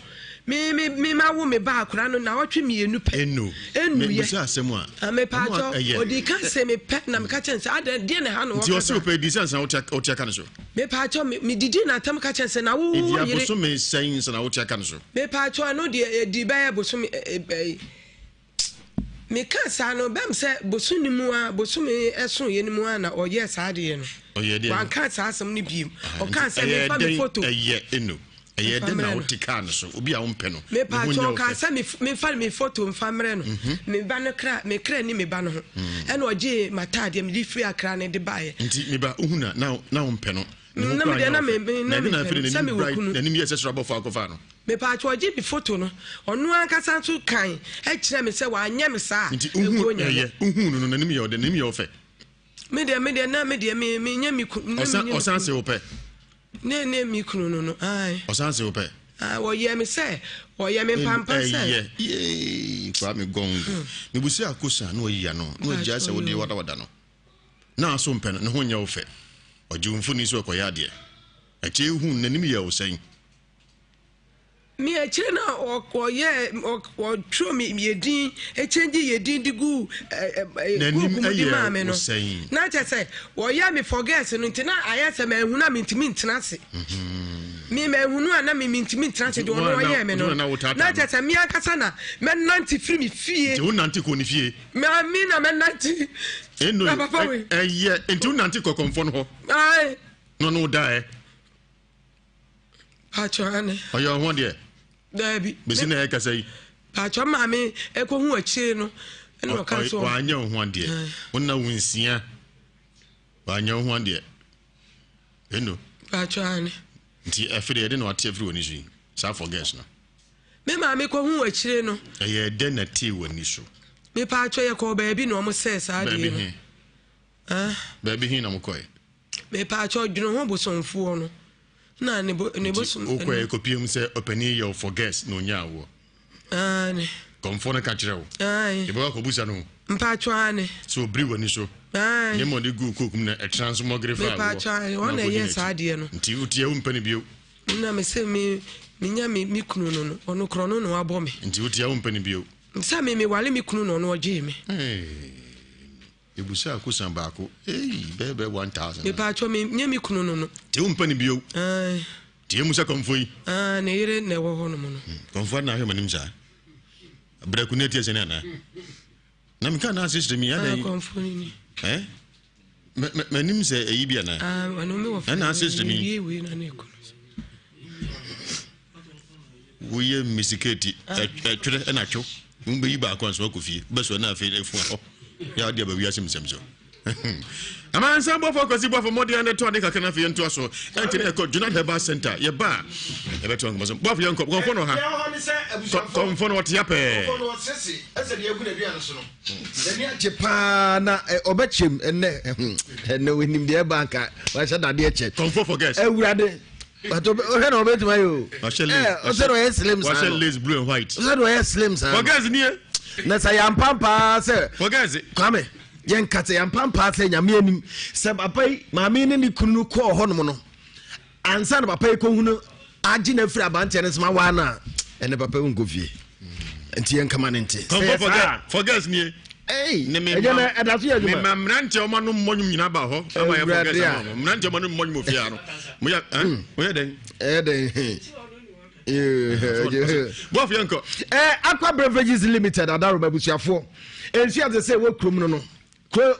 me me me ma wo me ba akora no na ɔtwe mmienu pɛ. Enu enu yɛ mebusa asɛm a. Ah, mepatwɔ odi ka sɛ mepɛ na meka kyerɛ ne sɛ adɛn deɛ na ɛha no wɔka. Nti ɔse wo pɛ di sɛ nsa wote aka ne so. Mepaakyɛw me me didi n'atam ka kyerɛ sɛ na wo wo Edi yere. abosome sɛn nsa na wote aka no so? Mepaakyɛw ɛno deɛ edi bɛyɛ bosome ɛ ɛ meka saa no bɛm sɛ boso ne mu a bosome ɛso yɛ ne mu a na ɔyɛ saa adeɛ no. Ɔyɛ deɛ. Wanka saa asɛm no biem. Ɔka sɛ mefa me foto. Ɛyɛ eno. Ɛyɛ dɛn na wote kaa no so obi a wompɛ no. Mepaakyɛw ɔkaa sɛ memfa me foto mfa mmerɛ no mhm. me ba no kra me kra ni me ba no ho mm. ɛna ɔgyee m'ataadeɛ mede firi akra no de baeɛ. Nti me ba wohu na na wompɛ no. Na me deɛ na me me na me pɛ no sɛ mewɔ kunu. N'anim yɛ sɛ soro abɔfo akɔfa no. Mepaakyɛw ɔgye me foto no ɔno ankasa nso kan ɛkyerɛ me sɛ wanyɛ me saa. Nti wohu ɛyɛ wohu no no n'anim yɛ ɔdɛ n'anim yɛ ɔfɛ. Me deɛ me deɛ na me deɛ me me nyɛ me kunu. Ɔsan ɔsan se wopɛ. Ne ne me kunu no no ayi. Ɔsan se wopɛ. Ah wɔyɛ me sɛ wɔyɛ me mpampa sɛ. Ɛyɛ yee Kwame Gongo. Hmm. Mebusi akosa na wayi ano na wagya sɛ wode wadawada no. Na aso mpɛ no ne ho nyɛ wo fɛ. Ɔgye wo mfoni so ɛkɔyɛ adeɛ. Ɛkyɛ ehu n'anim yɛ wo sɛn. Me akyire na ɔyɛ ɔtwerɛ me yɛ din ɛkyɛngye yɛ din de gu book mu de maa me no na kyɛ sɛ ɔyɛ me forget no nti na ayɛ sɛ mahunu a mentumi ntena ase mhm. me mahunu a na me mentumi ntena ase deɛ ɔno ɔyɛ me no na kyɛ sɛ me ankasa na mɛnante firi me fie nti wonante kɔ ne fie me na mɛnante ɛyɛ nti wonante kɔ kɔmfɔ no hɔ na ɔno wodaɛ Paatwɔ ane. Ɔyɛ ɔho deɛ. Daabi. Besi na ɛkasa yi. Paatwɔ maame ɛkɔ hu akyire no ɛna ɔka so. Wanyɛ ɔho adeɛ. Wona wo nsia. Wanyɛ ɔho adeɛ. Eno. Paatwɔ ane. Nti ɛfɛ deɛ ɛde na wate afiri w'ani so yi. Saa for girls no. Me maame kɔ hu akyire no. Ɛyɛ dɛ na tee w'ani so. Me paatwɔ yɛ kɔɔ baabi na ɔmo sɛɛ saa adeɛ no. Baabi he. Baabi he na mo kɔɛ. Mepaakyɛw dwene ho bosomfoɔ no na ne bo ne bosom. Nti wokɔɛ kɔpie mu sɛ ɔpanin yɛ wo for guest na ɔnyaa woɔ. Aane. Kɔmfoɔ no ka kyerɛ wo. Aane. Yɛbɛkɔ akɔbusa no. Mpaakyɛw aane. Sɛ ɔbiri w'ani so. Aane. Ne ma ɔde guu coke mu na ɛtra nso mɔgere faa woɔ. Mepaakyɛw aane wɔn na ɛyɛ saa adeɛ no. Nti wotia wompɛ no bio. Na me sɛ me menya me me kunu no no ɔno korɔ no na wabɔ me. Nti wotia wompɛ no bio. Sɛ me mewale me kunu na ɔno ɔgyee me. Hey. Ebusa kosan baako eii bɛyɛ bɛyɛ 1000. Mepatwɔ me nye me kunu no no. Te wo mpɛ no bio. Ae. Te emu sɛ kɔmfo yi. Ae ne yere na ɛwɔ hɔ nom no. Hmm, kɔmfo adena ahwɛ m'anim saa. Brɛku ne ati ɛsɛne anaa? Na meka na ase kyerɛ mi adɛn. Ah, kɔmfo no ni. Eh? M'anim sɛ ɛyi bi anaa? Ah, ɔno me wɔ fɛ. Ɛna ase kyerɛ mi. Wie wie na ne kunu. Woyɛ mmisiketi ɛtwerɛ ɛna two wobɛyi baako anso akɔ fie wobɛsoa na afei afu hɔ yɛ wode aba wiase nsɛm so amansa bɔfo akwasi bɔfo mmɔden ane to ade kakra na afei yɛntoa so ɛnti ne yɛkɔ Jonat Herbal Center yɛba a yɛbɛtoa nkɔmmɔ so bɔfo yɛnkɔ kɔmfo no ha kɔmfo no ɔtea pɛɛ n'ani agye paa na ɔbɛkyɛm ɛnɛ ɛnɛ onim deɛ ɛba nka wahyɛ dadeɛ kyɛ kɔmfo for guest awurade But ɔhwɛ na ɔbɛtumi ayɛ o. Ɔhyɛ lace. Ɔsɛ na ɔyɛ slim saa. Ɔhyɛ lace blue and white. Ɔsɛ na ɔyɛ slim saa. Forget nie. Na sɛ yɛampampaa sɛ. Forget. Kwame yɛn kasa yɛampampaa sɛ nyame anim sɛ papa yi maame ne ne kunu no kɔɔ hɔnom no ansa na papa yi kɔhunu agye no afiri abanteɛ no nsɛm awaa no a ɛne papa yi nkɔ fie nti yɛnkama no nte. Sɛ yɛ saa. Forget nie. ne me ma ɛda so yɛ adwuma me ma mmeranteɛ ɔma no mmɔ nwom nyinaa ba hɔ ama yɛ fɔ gɛsɛ ma mmeranteɛ ɔma no mmɔ nwom ofie ano mo yɛ ɛn hmm. mo yɛ dɛn. ɛyɛ dɛn bɔf yɛn kɔ. ɛ aqua beverages limited adaroma abusuafoɔ nsu ase sɛ ɛwɔ kurom no no kuro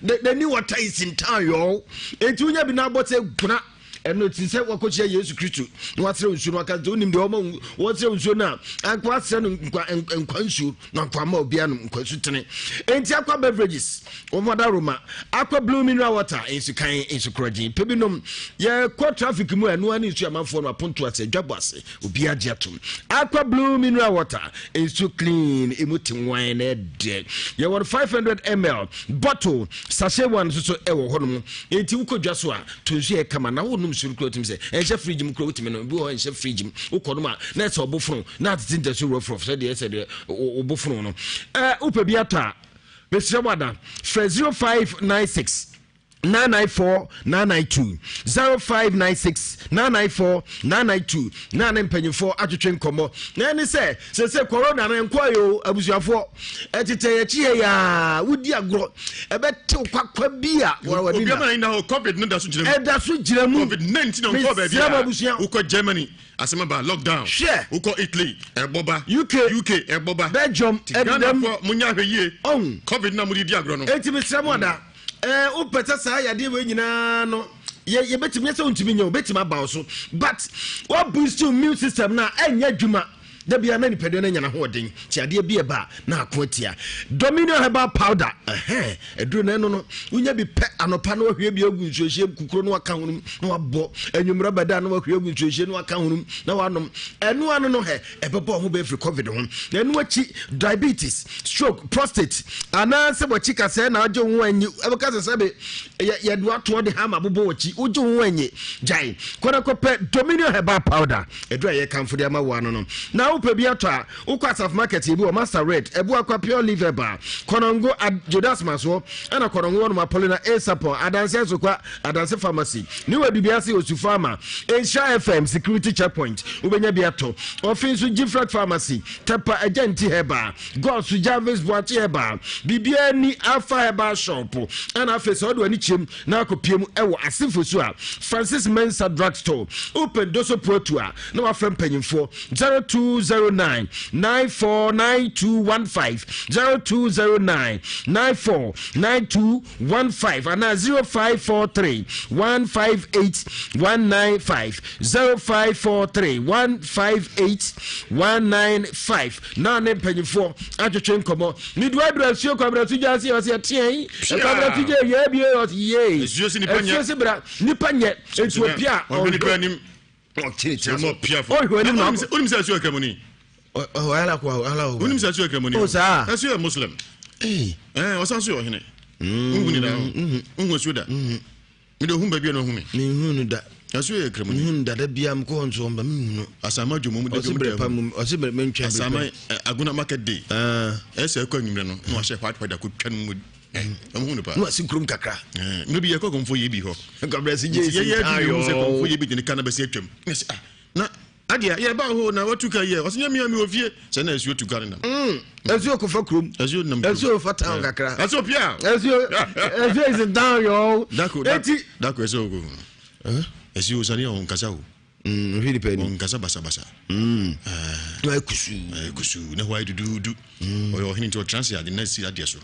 the, the new water is in town y'all eti wonya bi na abɔ sɛ guna. Ɛno ti sɛ wakɔhyia Yesu Kristo na wasrɛ nsuo no aka sɛ wonim deɛ ɔma wɔsrɛ nsuo no a anka wasrɛ no nkwa nkwa nsuo na nkwa ma obiara nom nkwa nsu tene. Enti Aqua Beverages wɔn adaroma Aqua Blue Mineral Water nsu kan nsu korɔgyen pɛ bi nom. Yɛkɔ traffic mu a ɛno ara ne nsuo amanfoɔ no aponto ase adwabɔ ase obiara gye atom. Aqua Blue Mineral Water nsuo clean emu te nwan na ɛdɛ. Yɛwɔ no 500 ml bottle sachet one nso so ɛwɔ hɔnom. Enti wokɔ dwa so a to nsu yɛ kama na wonom nsuo no kura wotumi sɛ ɛnhyɛ fridge mu kura wotumi nom bi wɔ hɔ ɛnhyɛ fridge mu wokɔ nom a na ɛsɛ ɔbo na atete ntasu rɔfrɔf sɛdeɛ ɛsɛ deɛ ɔbo fono no ɛɛ wopɛ bi atɔ a mesrɛ wo ada frɛ 0596 994 992 0596 994 992 na ne mpanyinfoɔ atwetwe nkɔmmɔ na ɛne sɛ sese corona no nkɔɔ yɛ o abusuafoɔ ɛtetɛ yɛ akyi yɛ yaa wodi agorɔ ɛbɛtew kwakwa bi a wɔde na obiara na hɔ covid no da so gyina mu ɛda so gyina mu covid 19 nkɔɔ baabi a wokɔ Germany asɛm aba lockdown hwɛ wokɔ Italy ɛbɔ ba UK UK ɛbɔ ba Belgium ɛdɛm Ghanafoɔ munya ahwɛ yie covid na mode di agorɔ no eti mesrɛ mo ada ɛɛ wopɛ sɛ saa yadeɛ wei nyinaa no yɛ yɛbɛtumi yɛ sɛ wontumi nyɛ wobɛtumi aba wo so but woaboost immune system no a ɛnyɛ adwuma da bia na nipadua no anya n'ahoɔden nti adeɛ bi ɛba a na ako atia Dominion herbal powder ɛhɛn aduro na ɛno no wonya bi pɛ anɔpa na wahwie bi agu nsuohyie kukuro na waka ho nom na wabɔ anwummerɛ bɛda na wahwie agu nsuohyie na waka ho nom na wanom ɛno ano no hɛ ɛbɛbɔ ho bɛyɛ firi covid ho na ɛno akyi diabetes stroke prostate anaasɛ wakyi kasɛɛ na agye ho anyi ɛbɛka sɛ sɛbe yɛde watoɔ de hama bobɔ wakyi wogye ho anyi gyae kɔnɛ kɔpɛ Dominion herbal powder ɛduru a yɛkamfo de ama wo ano no na wopɛ bi atɔ a wokɔ asafo market ebi wɔ master red ɛbu akwa pure live herbal kɔnɔngo jodas masoɔ ɛna kɔnɔngo wɔnom apolina asapɔn adanse asokwa adanse pharmacy ne wɔ adubi ase osu pharma nhyira fm security checkpoint wobɛnya bi atɔ ɔfe nso gfrek pharmacy tɛpa agya nti herbal gɔs jarvis boakye herbal biribiara ni alpha herbal shop ɛna afei sɛ ɔde w'ani kyerɛm na akɔpie mu ɛwɔ asefo so a francis mensa drug store open doso puatu a na wafrɛ mpanyimfoɔ 0209 949215 0209 949215 anaa 0543 158 195 0543 158 195 na ne mpanyinfoɔ atwetwe nkɔmɔ miduadua asuo kwabena so gya ase ɔsɛ ɛteɛ yi kwabena so gya ewia ebie ɔsɛ yie asuo si nipa nyɛ asuo si bra nipa nyɛ etu opi a ɔhwɛ nipa anim ɔkyerɛ so ɔhwɛ anim na ɔnim sɛ asuo yɛ kramoni ɔyala ko ala o onim sɛ asuo yɛ kramoni o saa asuo yɛ muslim ɛɛ ɔsan so yɛ ɔhene nhu ni da nhu asuo da Me de ohun baabi a na ohun me. Menhuu no da. Ɛso yɛ kramoni. Menhuu no da da biara mekɔ hɔ nso ɔmba menhu no. Asama dwom mu de dwom tɛ pa mu ɔse brɛ mentwɛn brɛ. Asama Agona market day. Ɛsɛ ɛkɔ anwummerɛ no na wahyɛ white white akɔtwa no mu. Ɔmo hu no paa. Na wasi kurom kakra. Mmerɛ bi yɛkɔ kɔmfo yɛ bi hɔ. Nkɔbrɛ si gye si ntaayɔ. Yɛyɛ kɔmfo yɛ bi de ne ka na bɛsi atwam. Ah na adeɛ yɛ ba hɔ na watu ka yɛ ɔsɛ nyɛ mia mi wɔ fie sɛ na asuo tu ka ne nam. Mm, asuo kɔfa kurom. Asuo nam kurom. Asuo fa town kakra. Asuo pia. Asuo asuo is in town yɔ. Dako eti dako ɛsɛ oko. Asuo sani ɔn kasa o. Nhwɛ nipa ni. Ɔn kasa basabasa. Na ayɛ kusuu. Ayɛ kusuu na hɔ ayɛ duduudu. Ɔyɛ ɔhene nti ɔtena ase ade na si adeɛ so.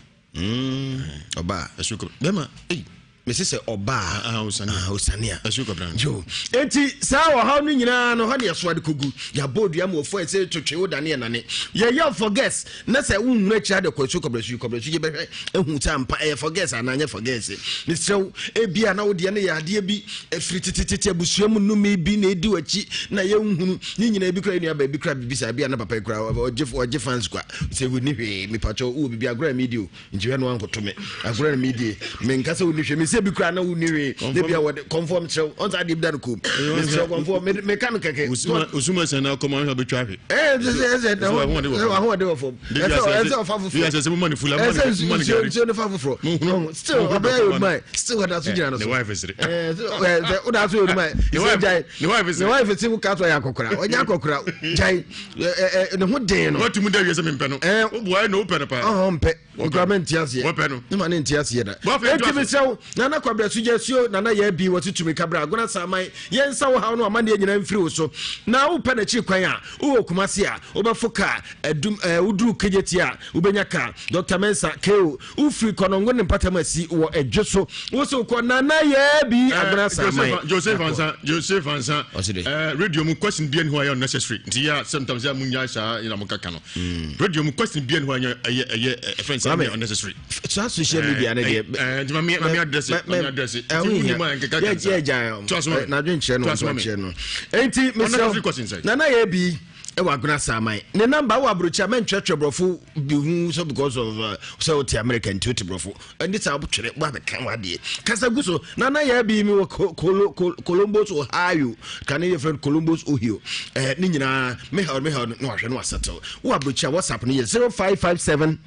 Ɔbaa. Asuo kɔ bɛma ei. Mese sɛ ɔbaa. Ah, osane. Ah, osane a. Asuo kɔ bran. Yo. Enti saa ɔhaw no nyinaa no hɔ ne yɛsoa de kɔgu. Yɛabɔ odua ma ɔfo ɛsɛ totwe wo dane ɛnane. Yɛyɛ for guess na sɛ wonhunu akyiri ade kɔ asuo kɔbrɛ su kɔbrɛ su yɛbɛhwɛ ehu sɛ ampa ɛyɛ for guess anaa nyɛ for guess. Mesrɛ wo ebia na wodeɛ no yɛ adeɛ bi ɛfiri tetetete abusua mu nnome bi na ɛdi w'akyi na yɛnhunu ne nyinaa ebi kora nua baabi kora biribi saa bi a na papa yi kora ɔgye ɔgye fans kwa sɛ wonni hwee mepakyɛw wowɔ biribi agorɔ a medi o nti hwɛ no ankoto me agorɔ na medie menka sɛ wonni hwee mesɛ bi koraa na wonni hwee na bia wɔde kɔmfɔm kyerɛw ɔnsa adeɛ bi da no kom mesrɛ kɔmfɔm meka no kɛkɛ osuma sɛn na kɔma ahwɛ bɛtwa ahwe ɛsɛ ahoɔden wɔ fam ɛsɛ ɔfa foforɔ ɛsɛ nsuo no fa foforɔ still ɔbɛyɛ yɛ oduma still ɔda so gyina no so ɛɛ ɔda so yɛ oduma sɛ gyae ne wife se wo ka so ɔyɛ akɔkora ɔnyɛ akɔkora gyae ɛɛ ne ho den no. Watu mu da wie sɛ mempɛ no. Ɛɛ woboa na wopɛ no paa. Ɔhɔn mpɛ. Okura mɛ nti aseɛ. Wɔpɛ no. Ne ma ne nti aseɛ da. Bɔfɛ Eti mi sɛw na. Nana Kwabrɛ Sugya Asuo Nana Yaa Bi wɔte tumi ka bra Agona Saaman yɛn nsa wo haw no amanneɛ nyinaa mfiri wo so na wopɛ n'akyiri kwan a wowɔ Kumasi a wobɛfo kaa adum ɛɛ woduru Kejetia a wobɛnya kaa Dr. Mensa KO wofiri Kɔnɔngo ne mpatam asi wɔ Ɛdwe so wo so kɔ Nana Yaa Bi Agona Saaman Joseph Ansa Joseph Ansa ɛɛ radio mu question bi ɛni hɔ a ɛyɛ unnecessary nti yɛ sometimes yɛ mu nya saa yɛ na mo kaka no radio mu question bi ɛni hɔ a ɛyɛ ɛyɛ ɛyɛ ɛfɛn sɛ ɛyɛ unnecessary. Saa social media ne deɛ. Ɛɛ nti maame maame address maame address. Ɛho hia yɛ yɛ gya n'adwenkyerɛ no nso no. Enti mesrɛ Nana Yaa Bi ɛwɔ Agona Saaman ne namba wɔ aburokyi a mɛntwerɛtwerɛ borɔfo bi hu sɛ because of sɛ wote America nti wote borɔfo ɛnde saa wotwerɛ woabɛka wadeɛ kasa gu so Nana Yaa Bi mi wɔ Columbus Ohio kane yɛ friend Columbus Ohio ɛɛ ne nyinaa mehaw mehaw no na wahwɛ no wasettle wɔ aburokyi a WhatsApp no yɛ 0557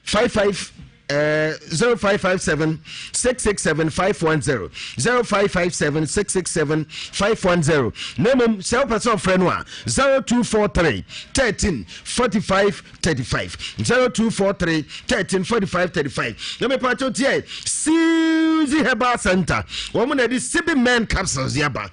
55 0557 667 510 0557 667 510 na mmom sɛ wopɛ sɛ ɔfrɛ no a 0243 13 45 35 0243 13 45 35 na mepaakyɛw tiɛ Suzy Herbal Center wɔn na ɛde CB Men capsules yaba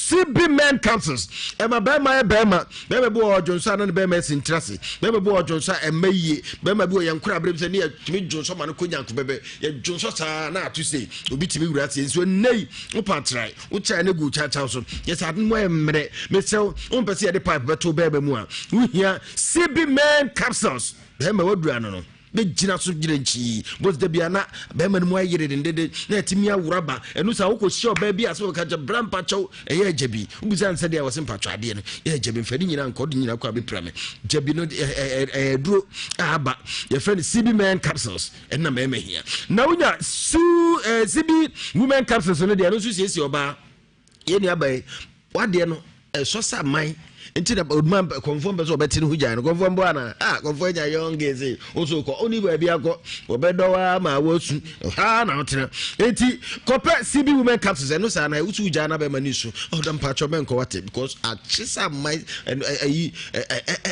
CB Men capsules ɛma bɛrima yɛ bɛrima Bɛrima bi wɔ hɔ ɔdwonsɔ a na ne bɛrima asi ntira ase. Bɛrima bi wɔ ɔdwonsɔ a ɛmma yie. Bɛrima bi wɔ yɛn nkora abere bi sɛ ne yɛtumi dwonsɔ ma no kɔ nyanko bɛbɛ. Yɛdwonsɔ saa na ato sei. Obi tumi wura aseɛ nso nnɛ yi wopa atrae wokyɛe ne gu kyakyaw so. Yɛ sɛ ade no mu ayɛ mmerɛ. Mesrɛ wo wompɛ sɛ yɛde pipe bɛto bɛrima mu a wohia CB Men capsules. Bɛrima waduru ano no. bɛgyina so gyerɛnkyii bɔs da bia na bɛrima no mu ayere dendede na ɛtumi aworo aba ɛno saa wokɔhyia ɔbaa bi a sɛ wɔka kyɛ bra mpakyɛw ɛyɛ agya bi wobisa no sɛdeɛ wɔse mpakyɛw adeɛ no yɛ agya bi mfa ne nyina nkɔ de nyina kɔ a bɛpira me gya bi no ɛyɛ duro a aba yɛfrɛ no CB man capsules ɛna mmarima hia na wonya su CB women capsules no deɛ ɛno nso siesie ɔbaa Yɛn nua bɛn wadeɛ no ɛsɔ sɛ aman nti na oduma kɔnfoɔ mpɛ sɛ ɔbɛte ne ho gyae no kɔnfoɔ mbɔ ana a kɔnfoɔ anya young girl sɛ woso kɔ ɔni baabi akɔ wɔbɛdɔ wa ma wɔsu ha na ɔtena nti kɔpɛ CB women capsules ɛno saa na wosu gyae na bɛma ne su ɔdɔ mpakyɛ bɛnkɔ wate because akye sɛ aman ɛyi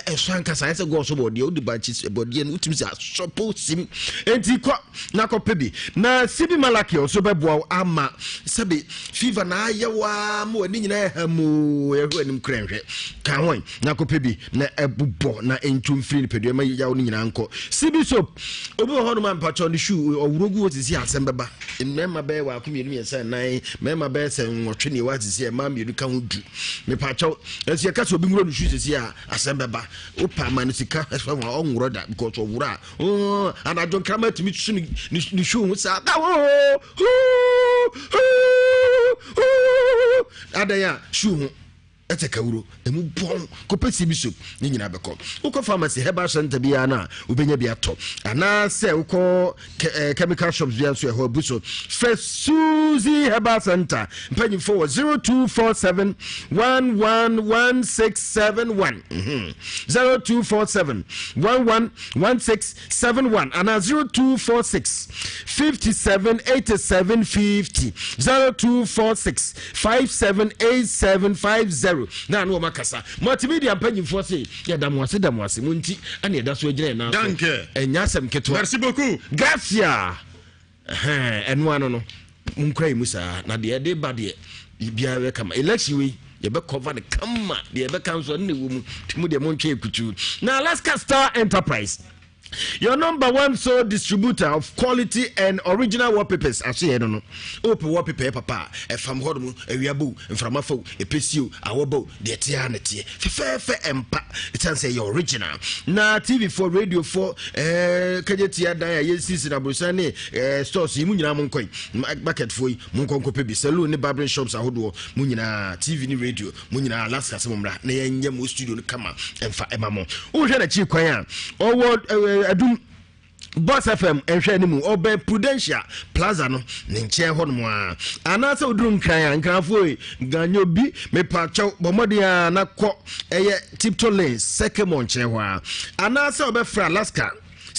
ɛsɔ ankasa ayɛ sɛ gɔɔ so bɔdeɛ wode bankye bɔdeɛ no wotumi sɛ asɔpo sim nti kɔ na kɔpɛ bi na CB Malaki nso bɛboa wo ama sɛbe fever na ayɛ wo ara ma w'ani nyinaa ɛha mu ɛhwɛ anim kura nhwɛ ka ho na kɔpɛ bi na ɛbobɔ na ɛntu mfiri nipadua ma yaw no nyinaa nkɔ CB soap obi wɔ hɔnom a mpakyɛw ne shoe ɔwuro gu hɔ sisi asɛm bɛba mmarima bɛyɛ waako mmienu mmiɛnsa nnan mmarima bɛyɛ sɛ nwɔtwe ne ɛwɔ asisi mmaa mmienu ka ho du mepakyɛw ɛnso yɛka sɛ obi nwuro ne shoe sisi a asɛm bɛba wopa ama no sika ɛsɛ wɔn ɔnworɔ da because ɔworɔ a Oh, anadwo nkraman tumi su ne ne shoe ho saa da oh, adan a shoe ho ɛtɛ kawuro emu bɔn kɔpɛ si bi so ne nyinaa bɛkɔ wokɔ pharmacy herbal center biara no a wobɛnya bi atɔ anaasɛ wokɔ eh, chemical shops biara nso ɛhɔ abu so fɛ Suzy herbal center mpanyinfoɔ wɔ 0247 111671 0247 11 1671 anaa 0246 57 87 50 0246 57 87 50 na ano wɔn akasa multimedia mpanyinfoɔ se yɛda mo ase da mo ase mo nti ɛna yɛda so agyina yɛn nan so ɛnyɛ asɛm ketewa merci beaucoup gracia ɛno ano no monkura yi mu saa na deɛ ɛde ba deɛ biara bɛ kama election wei yɛbɛ cover no kama deɛ yɛbɛka nso ɛno na ɛwɔ mu nti mu deɛ montwe kutu na Alaska Star Enterprise your number one sole distributor of quality and original wallpapers ahyɛ no no wopɛ wallpaper papa a ɛfam hɔ nom awia bow mframa faw ɛpɛsio awɔ bow deɛ ɛteɛ ara na ɛteɛ fɛfɛɛfɛ ɛmpa ɛsiane sɛ ɛyɛ original na tv foɔ radio foɔ ɛɛ kagye tia dan a yɛsisi na aborosan ne ɛɛ stores yi mu nyinaa mo nkɔ yi market foɔ yi mo nkɔ nkɔpɛ bi saloon ne barbering shops ahodoɔ mo nyinaa tv ne radio mo nyinaa alaska sɛ mo mmra na yɛnyɛ mo studio no kama ɛmfa ɛma mo wohwɛ n'akyi kwan a ɔwɔ ɛɛ adum Boss FM nhwɛ anim ɔbɛn Prudential Plaza no ne nkyɛn hɔ nom a anaasɛ woduru nkran a nkranfoɔ yi ganyo bi mepakyɛw bɔ mmɔden a na kɔ ɛyɛ Tiptoe Lane Sycamore nkyɛn hɔ a anaasɛ wɔbɛfrɛ Alaska.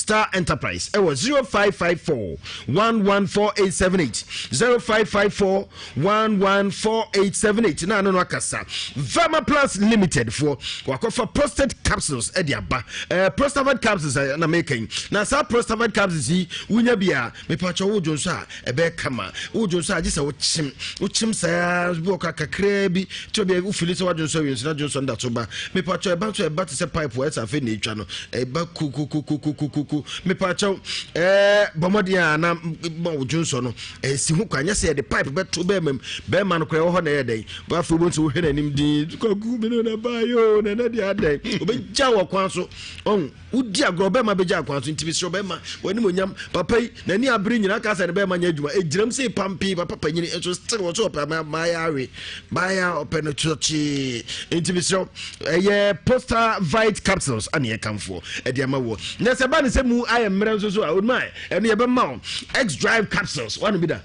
Star Enterprise ɛwɔ 0554 114878 0554 114878 na ano no akasa. Verma Plus Limited foɔ wakɔfa prostate capsules ɛde aba. Eh, Prostavit capsules eh, na meka yi. Na saa Prostavit capsules yi wonya bi a mepakyɛ wo dwo nso a ɛbɛyɛ kama. Wo dwo nso a gye sɛ wokyem. Wokyem saa bi wɔ kakraa bi kyɛ bi wofili sɛ wadwo nso awie nso na dwo nso no da so ba. Mepakyɛ ɛba nso ɛba te sɛ pipe a ɛsɛ afei na ɛtwa no. Ɛba kokokokokoko. Mepakyɛ ɛɛ bɔ mmɔden a na ma wo dwo nso no ɛsi ho kwan. Nyɛ sɛ yɛde pipe bɛto bɛrima mu. Bɛrima no koraa ɛwɔ hɔ na ɛyɛ dɛn. Afei wobɛhu sɛ wohwɛ n'anim din kwaku me ne na baayɛ o na ɛnɛ deɛ adɛn. Obɛgya wɔ kwan so. Ɔn wodi agorɔ bɛrima bɛgya kwan so nti mesrɛ bɛrima w'anim onyam papa yi n'ani abere nyinaa ka sɛ ne bɛrima nyɛ adwuma ɛgyinam sɛ pampee papa panyini nso still wɔ so ɔpɛ maayɛ awe maayɛ ɔpɛ no kyɔkyee nti mesrɛ ɛyɛ poster vite capsules ane yɛkamfoɔ ɛde ama wɔ na sɛ ba ne sɛ mu ayɛ mmerɛ nso so a onuma ɛno yɛbɛma wo x drive capsules wano bi da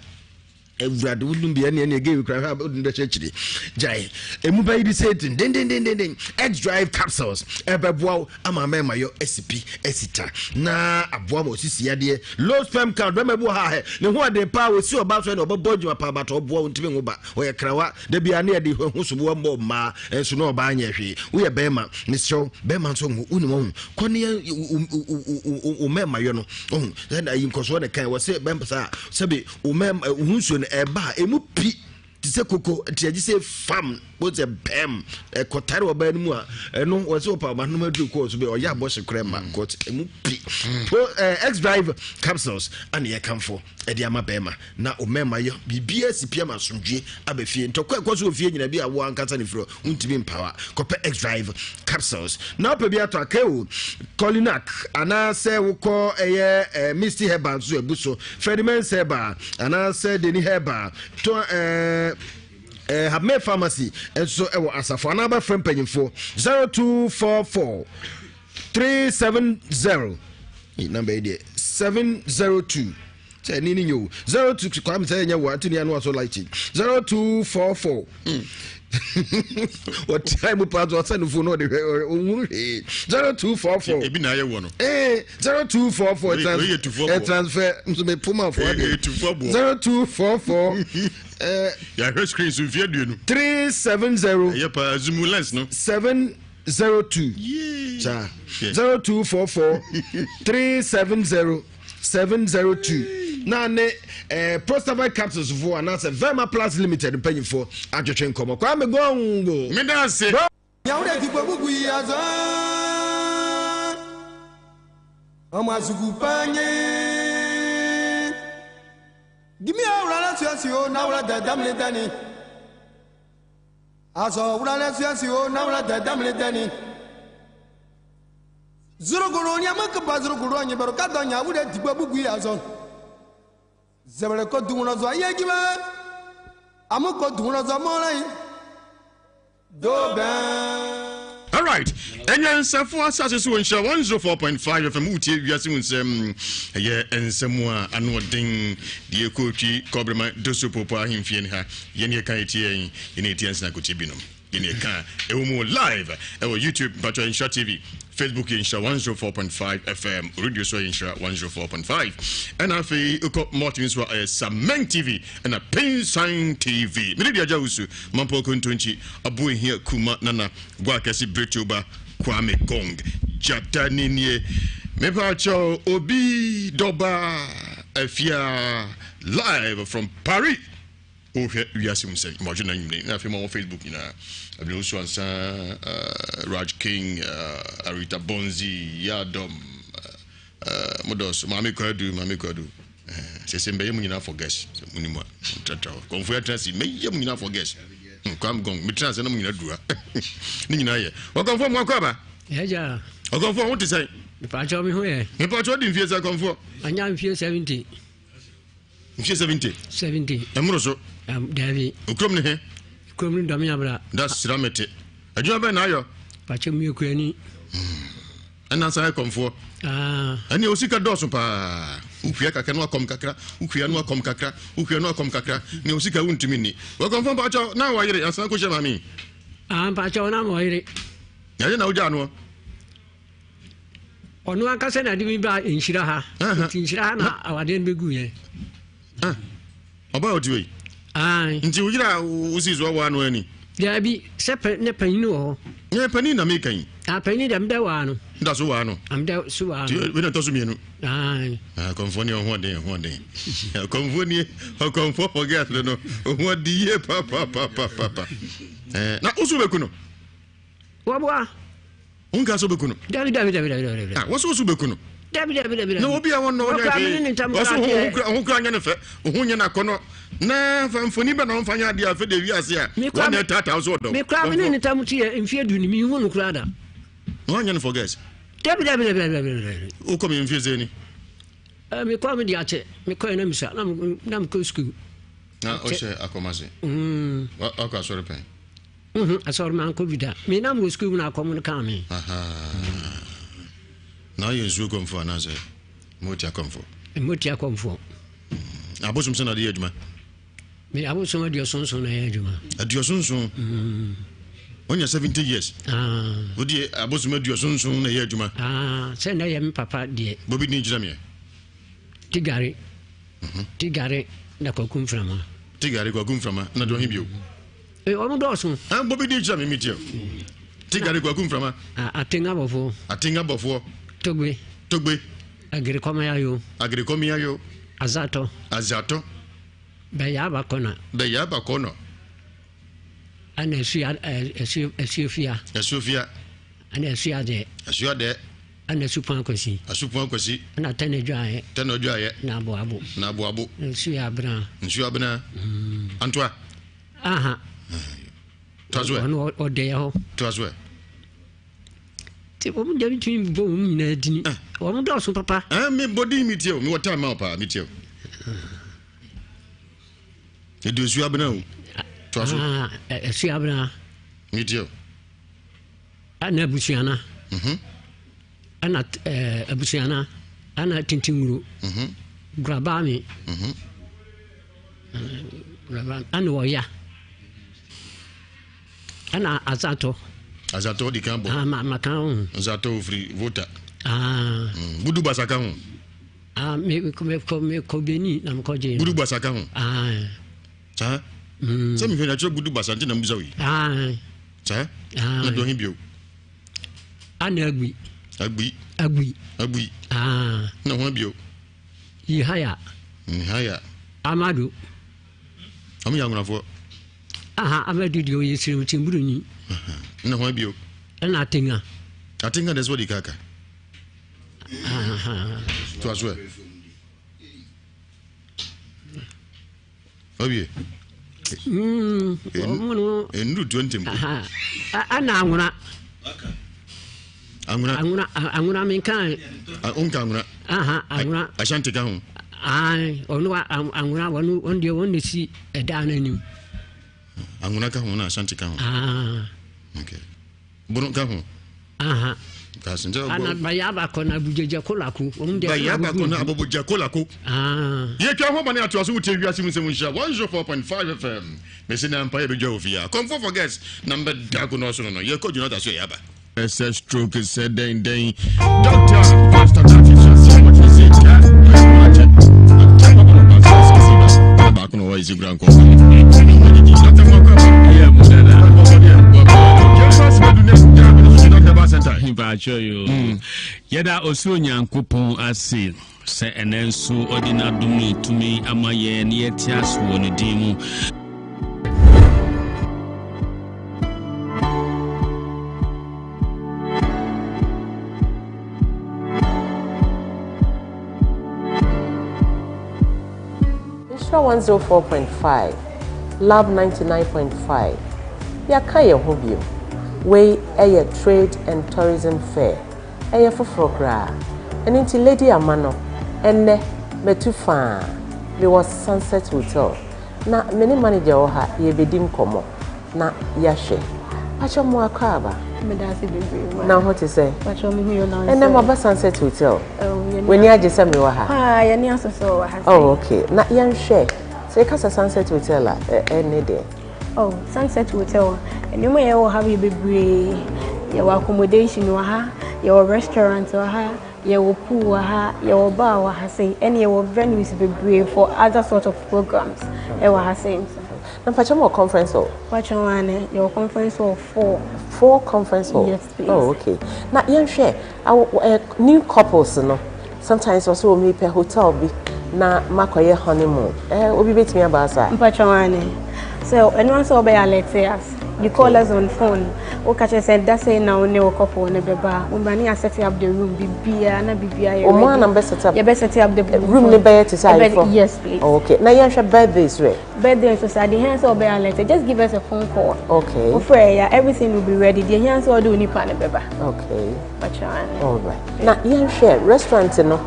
Awurade wo dum bi ɛne ɛne ɛgɛ kura hwɛ a wode bɛhyɛ akyiri gyae ɛmu bɛyi de sɛ dendendendenden x drive capsules ɛbɛboa wo ama mɛma yɔ asi pi asi ta na aboa ma osisi yadeɛ low sperm count bɛma bi wɔ ha hɛ ne ho ɔden paa wɔsi ɔba so ɛna ɔbɛbɔ adwuma paa batɔ ɔboa wo ntumi nwo ba ɔyɛ krawa da bia ne yɛde ho soboa mmɔ mmaa nso na ɔbaa nyɛ hwee woyɛ bɛrima mesrɛ wo bɛrima nso nwo wonim ɔho kɔ ne wo mɛma yɔ no ɔho ɛna ayi nkɔsoɔ ne kan wɔ sɛ bɛmpa saa sɛbe wo mɛm wo ho nsuo no ɛba a ɛmu pi te sɛ koko nti agye sɛ fam wo sɛ bɛm ɛkɔtare ɔbaa no mu a ɛno wɔ sɛ wɔpa ɔma nom aduru kɔɔ so bɛ ɔyɛ abɔhye korɛ ma mm. kɔt ɛmu pi mm. po eh, x drive capsules ane yɛkamfo ɛde ama bɛrima na ɔmɛma yɛ biribiara si pia ma asomdwie aba fie ntɔkwa ɛkɔ so wɔ fie nyina bi a wo ankasa ne firi wontumi mpawa kɔpɛ x drive capsules na wopɛ bi atɔ aka o Colinac anaasɛ wokɔ ɛyɛ eh, Misty Herbal nso abu so Ferdinand Herbal anaasɛ Deni Herbal to eh, eh, Habme Pharmacy nso ɛwɔ asafo anaa bɛfrɛ mpanyimfoɔ 0244 370 number yi deɛ 702 sɛ ɛne ne nyɛ o 02 kwame sɛ ɛnyɛ wo ante ne ano aso light 0244 wɔtea mu paa so ɔsɛ no fo no ɔde hwɛ ɔhunu hwee 0244 ebi na ayɛ wɔ no ee 0244 ɛ transfer nso me poma fo adeɛ 0244 yɛahwɛ screen so mfeɛ aduonu 370 ɛyɛ paa zoom lens no 702 saa 0244 370 702 na ne eh, Prostavite capsules foɔ anaasɛ Verma Plus Limited mpanyinfoɔ atwetwe nkɔmɔ Kwame Gongo. Meda ase. Zuruguru nyama kpa zuruguru anyi baro ka dɔn nya wule digbe bugu ya zɔn. Zɛbɛrɛ ko dunwulɔ zɔ ye jumɛn amu ko dunwulɔ zɔ mɔlɛ yi do bɛn. Alright, anyansafo asase so wɔ nhyira 104.5 FM wotie wiase mu nsɛm ɛyɛ nsɛm a ano ɔden deɛ ɛkɔɔtwi kɔbrema doso popo ahemfie ne ha yɛne ɛka ɛtie yɛn yɛne ɛtie nsena kɔtie binom Yɛne ɛka a ɛwɔ mu live ɛwɔ YouTube mpatwa Nhyira TV, Facebook yɛ Nhyira 104.5 FM, radio so yɛ Nhyira 104.5 ɛna afei wokɔ multi nso a ɛyɛ Sameng TV ɛna Pinsan TV. Mene deɛ agya wusu Mampɔ Kontonkyi Abo Ehia Kuma Nana Gwa Akɛse Bretoba Kwame Gong Gyata ne nie mepa kyɛw obi dɔba afia live from Paris. Wohwɛ wiase mu sɛn? Mɔdwe na nwumire na afei ma wɔ Facebook nyinaa. Abena Osu Ansa, uh, Raj King, uh, Arita Bonzi, Yadom, uh, uh, mo dɔɔso, Maame Kwadu, Maame Kwadu. Sɛ sɛ mbɛyɛ mu nyinaa for guest, sɛ mo ni mu a, ntratra hɔ. Kɔnfo yɛ tena si, mɛyɛ mu nyinaa for guest. Hmm, Kwame Gong, metena ase na mo nyinaa duru ha. Ne nyinaa yɛ. Ɔkɔnfo mo akɔ aba. Yɛgya. Ɔkɔnfo ho te sɛn? Mepaakyɛw me ho yɛ. Mepaakyɛw di mfie sɛ kɔnfo. Anya mfie 70. Mfie 70. 70. Ɛmoro so. Daabi. Okurom ne he? Kurom ne Dɔme Abra. Da sira mete. Adwuma bɛn na ayɔ? Pakyɛ mu yɛ kuani. Hmm. Ɛna nsa yɛ kɔmfoɔ. Ah. Ɛne osika dɔɔso paa. Wohwia kakra no akɔm kakra. Wohwia no akɔm kakra. Wohwia no akɔm kakra. Ne osika wontumi nni. Wɔkɔmfoɔ mpakyɛ na wɔyere ansa kɔhyɛ maame. Ah mpakyɛ na wɔyere. Yɛyɛ na wogyaa noɔ. Ɔno ankasa na de me baa nhyira ha. Nti nhyira ha na awadeɛ no bɛgu yɛn. Ɔbaa ɔte wei? Nti wo yere a wosii so awaa no ani? Daabi, sɛ pɛ ne panyin wɔ hɔ. Ne panyin na meka yi. Ah, panyin deɛ meda waa no. Nda so waa no. Meda so waa no. Wei na ɛtɔ so mmienu. Akɔmfoɔ ni ɔho ɔden ɔho ɔden. Akɔmfoɔ ni akɔmfoɔ forget no no ɔho ɔden yie papapapapa. Na woso bɛku no? Wɔboa. Wonka sɛ wobɛku no? Dabi dabi dabi dabi dabi. Ah, wɔsɛ woso bɛku no? Dabi dabi dabi dabi. Na obi a wɔn na ɔnyɛ hwee. Wɔsɛ ho ho kura nyɛ ne fɛ, ho nyɛ n'akɔnɔ. Na fa mfoni bɛ na ɔmfa nyɛ adeɛ afɛ de wi ase a. Wɔn na ɛtaataa so ɔdɔ. Me kura me ne ne tam ti yɛ mfie du ni mi hu no kura da. Na wɔnyɛ no for girls. Dabi dabi dabi dabi dabi. Wokɔ mi mfie sɛ ni. Eh, me kɔ me di akyɛ, me kɔ yɛ na misa, na me kɔ sukuu. Na ɔhyɛ akɔmase. Mm. Wakɔ asɔre pɛn. Nhun asɔre mankɔ bi da. Me nam wɔ sukuu mu na akɔm no kaa me. Na ɔyɛ nsuo kɔmfoɔ anaasɛ motia kɔmfoɔ? Motia kɔmfoɔ. Mm. Abosom sɛ na ɔde yɛ adwuma? Me abosom aduɔsonson na ɛyɛ adwuma. Aduɔsonson? Mm. Wonya 70 years. Ah. Wode abosom aduɔsonson na ɛyɛ adwuma. Ah, sɛ na ɛyɛ me papa deɛ. Bobi din kyerɛ meɛ. Tigare. Mhm. Tigare na kwaku mframa. Tigare kwaku mframa na deɛ ɔhe bio. Eh, wɔn dɔɔso. Ah, bɔ bi din kyerɛ me mi tiɛ. Tigari kwaku nframa. Ah, atenga bɔfoɔ. Atenga bɔfoɔ. Togbe. Togbe. Agirikɔmiayo. Agirikɔmiayo. Azatɔ. Azatɔ. Bɛyaba kɔnɔ. Bɛyaba kɔnɔ. Ɛna esua ɛsuo ɛsuofia. Ɛsuofia. Ɛna esuadɛ. Esuadɛ. Ɛna asupɔn akwasi. Asupɔn akwasi. Ɛna tɛnɛ dwaayɛ. Tɛnɛ dwaayɛ. Na aboabo. Na aboabo. Nsuo abena. Nsuo abena. Mm. Antoa. Aha. Toa so ɛ. Ɔno ɔdɛ yɛ hɔ. Toa so ɛ. Ti wɔn deɛ ntumi bɔ wɔn nyinaa dini. Eh. Wɔn dɔɔso papa. Ɛn eh, mi bɔ din mi tie o mi wɔ time ma o paa mi tie o. Edu esu abena o. Toa so. Ah, esu abena. Mi tie o. Ɛna abusuana. Mhm. Ɛna ɛɛ abusuana ɛna tintinwuro. Mhm. Gurabaami. Mhm. Ɛna ɔya. Ɛna azatɔ. Azatɔ di kan bɔ. Ah, ma ma kan ho. Azatɔ ofiri Volta. Ah. Mm. Budu basa ka ho. Ah, me me kɔ me kɔ Benin na me kɔ gye. Budu basa ka ho. Ah. Saa. Mm. Sɛ mehwɛ na kyerɛ budu basa nti na mbusa wi. Ah. Saa. Ah. Na dɔhin bio. Ana agui. Agui. Agui. Agui. Ah. Na ho bio. Yehaya. Yehaya. Amadu. Ɔmo yɛ anwonafoɔ. Aha, Amadu deɛ ɔyɛ siremkyɛmburoni. Ɛna hwan bio? Ɛna Atenga. Atenga deɛ sɛ wɔde kaka. Toa so ɛ. Owie. Nnuru 20 mpo. Ɛna anwona. Anwona. Anwona anwona mi nka. Nka anwona. Anwona. Ashanti ka ho. Ɔno anwona wɔn wɔn deɛ wɔn na si ɛdan n'anim. Anwona ka ho na Ashanti ka ho. Okay. Bono ka ho. Aha. Ana bayaba kɔ na abujaja kolako. Wɔn deɛ bayaba kɔ na abujaja kolako. Yɛtwa ho bane atoa so wotie wiase mu nsɛm nhyira 104.5 FM. Mesi na mpa yɛbɛdwa wɔ fie a. Kɔmfo for guests na mbɛda ko no ɔsono no. Yɛkɔ Jonathan so yɛaba. Sɛ stroke sɛ dɛn dɛn. Doctor Pastor Dafi so sɛ wɔkyerɛ sɛ tia wɔkyɛ. Baako na ɔwɔ esi kura nkɔ. Doctor Mɔkɔ. Ɛyɛ mu dada. Mpakyɛ yo. Yɛda ɔsoro Nyankopɔn ase sɛ ɛnɛ nso ɔde n'adom ne tumi ama yɛn ne yɛte ase wɔ ne din mu. Nhyira 104.5, Love 99.5, Yɛaka yɛn ho bio. Wei yɛ Trade and Tourism Fair. Ɛyɛ foforɔ koraa. Ɛno nti Lady Amano, ɛnnɛ matu faa. Mewɔ Sunset Hotel. Na me ne manager wɔ ha, yɛrebɛdi nkɔmmɔ na yɛahwɛ. Pakyɛ mo akwaaba. Meda ase bebree ma. Na ho te sɛ? Pakyɛ me ho yɛ na Ɛnɛ maba Sunset Hotel. Oh, W'ani agye sɛ mewɔ ha? Paa, yɛni asɔ sɛ wɔ ha. Oh, okay. Na yɛnhwɛ, sɛ yɛka sɛ Sunset Hotel a, ɛne deɛ? Oh, Sunset Hotel, nneɛma a yɛwɔ ha yɛ bebree. Yɛwɔ accommodation wɔ ha, yɛwɔ restaurant wɔ ha. Yɛwɔ pool wɔ ha, yɛwɔ bar wɔ ha sei, ɛne yɛwɔ venues bebree for other sort of programs ɛwɔ ha sei nso. Na mpakyɛ mo wɔ conference hall? Mpakyɛ wɔn ane, yɛwɔ conference hall four. Four conference hall? Yes please. Oh okay. Na yɛnhwɛ, awo eh, new couples no, sometimes wɔsɛ wɔn mepɛ hotel bi na makɔyɛ honeymoon. Eh, obi betumi aba asa? Mpakyɛ wɔn ane. So ɛno nso wɔbɛyɛ alert us. You call us on phone. Woka kyerɛ sɛ da sei na wo ne wo couple no bɛba a, mommra na yɛasɛte up the room biribiara na biribiara yɛ ready. Ɔmo ara na mobɛ set up? Yɛbɛ set up the room. Room no bɛyɛ te sɛ ayeforɔ? Yes please. Oh, okay. Na yɛnhwɛ birthdays ɛ? Birthday nso saa, deɛ hia sɛ ɔbɛyɛ alert, just give us a phone call. Okay. Wofrɛ yɛ a, everything will be ready. Deɛ hia sɛ ɔde wo nipa no bɛba. Okay. Mpakyɛ ane. All right. Na yɛnhwɛ restaurant no,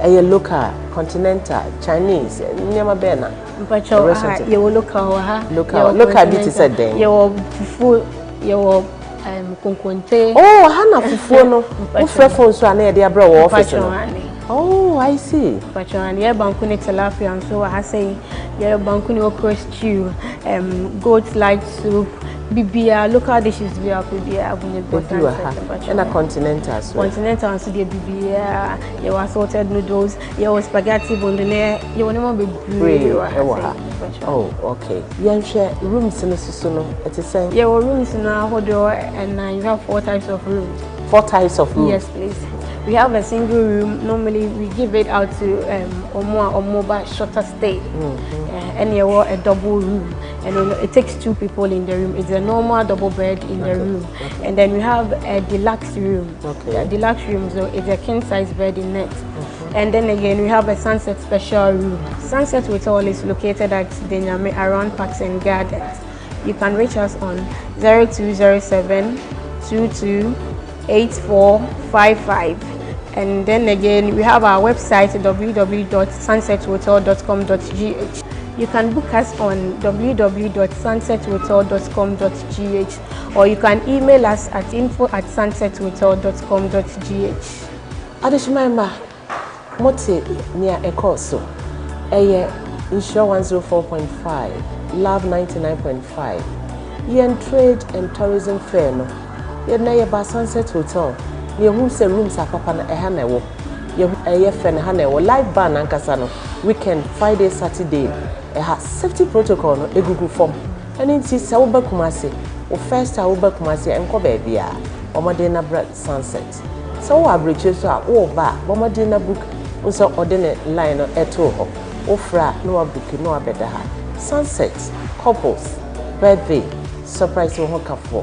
ɛyɛ local, continental, Chinese, nneɛma bɛn na? Mpakyɛw aha yɛwɔ local wɔ ha. Local local bi te sɛ dɛn? Yɛwɔ fufuo yɛwɔ um, konkonte. Oh ha na fufuo no wofrɛ phone so a na yɛde abrɛ wɔ office no. Oh I see. Mpakyɛw ane yɛ banku ne tilapia nso wɔ ha sɛ yɛ banku ne okra stew um, goat light soup bibia local dishes bi a wopɛ biara abonya bi wɔ ha. Ɛna continental so. Continental nso deɛ bibia yɛwɔ assorted noodles yɛwɔ spaghetti bondone Yɛwɔ nneɛma bebree wɔ ha. Oh, okay. Yɛnhwɛ rooms no soso no, ɛte sɛn? Yɛwɔ rooms no ahodoɔ ɛnan. We have four types of rooms. Four types of rooms? Yes, please. We have a single room. Normally, we give it out to um, omo omo ba shorter stay. Mm -hmm. And yɛwɔ a double room. And it takes two people in the room. It's a normal double bed in the room. Okay. And then we have a deluxe room. Okay. The deluxe room, so it's a king size bed in it. And then again, we have a sunset special room. Sunset Hotel is located at Denyame around Parks and Gardens. You can reach us on 0207 22 8455. And then again, we have our website www.sunsethotel.com.gh. You can book us on www.sunsethotel.com.gh or you can email us at info at sunsethotel.com.gh. Adehyeman mma, mote nea ɛkɔɔ so? Ɛyɛ Nhyira 104.5, Love 99.5, yɛn Trade and Tourism Fair no. Yɛn nnɛ yɛbaa Sunset Hotel na yɛhuu sɛ rooms apapa no ɛha na ɛwɔ. Yɛhu ɛyɛ fɛ no ɛha na ɛwɔ. Live band ankasa no, weekend, Friday, Saturday, ɛha. Safety protocol no ɛgugu fam. Ɛno nti sɛ woba Kumasi, wo first time woba Kumasi a, nkɔ baabiara. Bɔ mmɔden na bra Sunset. Sɛ wowɔ abirekyire nso a, woreba a, bɔ mmɔden na book. Wohu sɛ ɔde ne line no too hɔ. Wofrɛ a, na wabuki na wabɛda ha. Sunset, couples, birthday, surprise wo ho kafoɔ.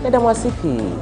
Yɛda mo ase pii.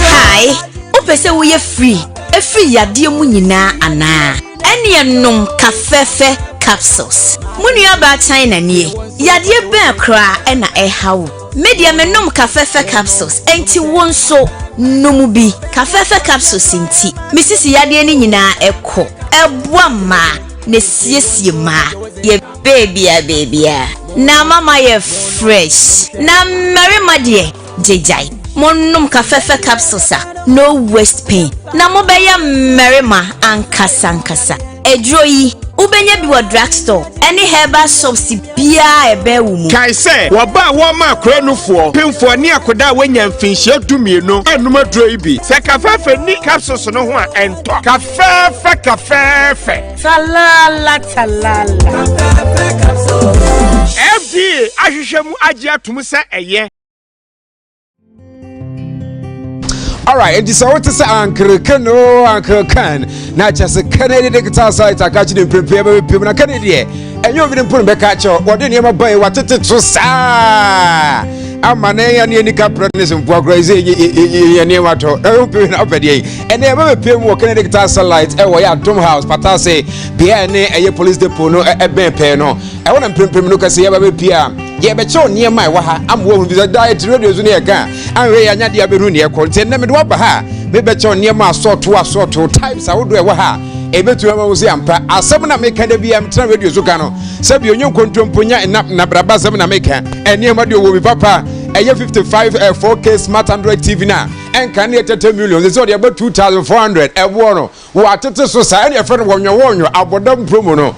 Hi, wopɛ sɛ woyɛ free ɛfiri yadeɛ mu nyinaa anaa? Ɛneɛ nom Kafɛfɛ capsules. Mo nua baa China nie. Yadeɛ bɛn koraa ɛna ɛha wo? Me deɛ me nom Kafɛfɛ capsules ɛnti wo nso nom bi. Kafɛfɛ capsules nti me sisi yadeɛ no nyinaa ɛkɔ. Ɛboa mmaa na ɛsiesie mmaa. Yɛ beebia beebia na ama mayɛ fresh. Na mmarima deɛ gyagyae. Monnom Kafɛfɛ capsules a no waist pain na mobɛyɛ mmarima ankasa ankasa. Aduro yi, wobɛnya bi wɔ drugstore ne herbal shops biara a ɛbɛn wo mu. Kae sɛ, wɔba a wɔma akora nufoɔ, pemfoɔ ne akoda a wɔanya mfinhyia dumienu anum aduro yi bi. Sɛ kafɛɛfɛ nni capsules no ho a, ɛntɔ. Kafɛɛfɛ kafɛɛfɛ. Talala talala. Kafɛɛfɛ capsules. FDA ahwehwɛ mu agye atom sɛ ɛyɛ. Alright, enti sɛ wote sɛ ankereken o ankereken na kyɛ sɛ Kennedy digital site aka kyerɛ mprempren bɛbɛpiem na Kennedy deɛ ɛnyɛ obi no mpo no bɛka kyerɛ wɔde nneɛma bae watete so saa ama na ɛyɛ ne anika prɛ ne sɛmpoa koraa sɛ yɛ nneɛma tɔ na wopɛ na wopɛ deɛ yi ɛnɛ yɛbɛbɛpiem wɔ Kennedy digital satellite ɛwɔ yɛ Adom House Patase bea ɛne ɛyɛ police depot no ɛbɛn pɛɛ no ɛwɔ na mprempren no kɛse yɛba bɛpie a yɛbɛkyerɛw nneɛma a ɛwɔ ha ama wɔahu bi sɛ daa yɛte radio so ne yɛka a anhwɛ yɛ anya deɛ abɛhu neɛ ɛkɔ nti ɛnnɛ mede waba ha a mebɛkyerɛw nneɛma asɔɔto asɔɔto types ahodoɔ ɛwɔ ha a ɛbɛtumi ama wo sɛ ampa asɛm na meka da biara metena radio so ka no sɛ bi onye nkontompo nya nna nabraba asɛm na meka nneɛma deɛ ɔwɔ bi papa ɛyɛ 55 4K smart android tv no a ɛnka ne ɛtɛtɛ million sɛ ɔde ɛbɛ 2400 ɛboɔ no wɔatete so saa ɛne ɛfrɛ no wɔnwɔwɔnwɔ abɔdam promo no.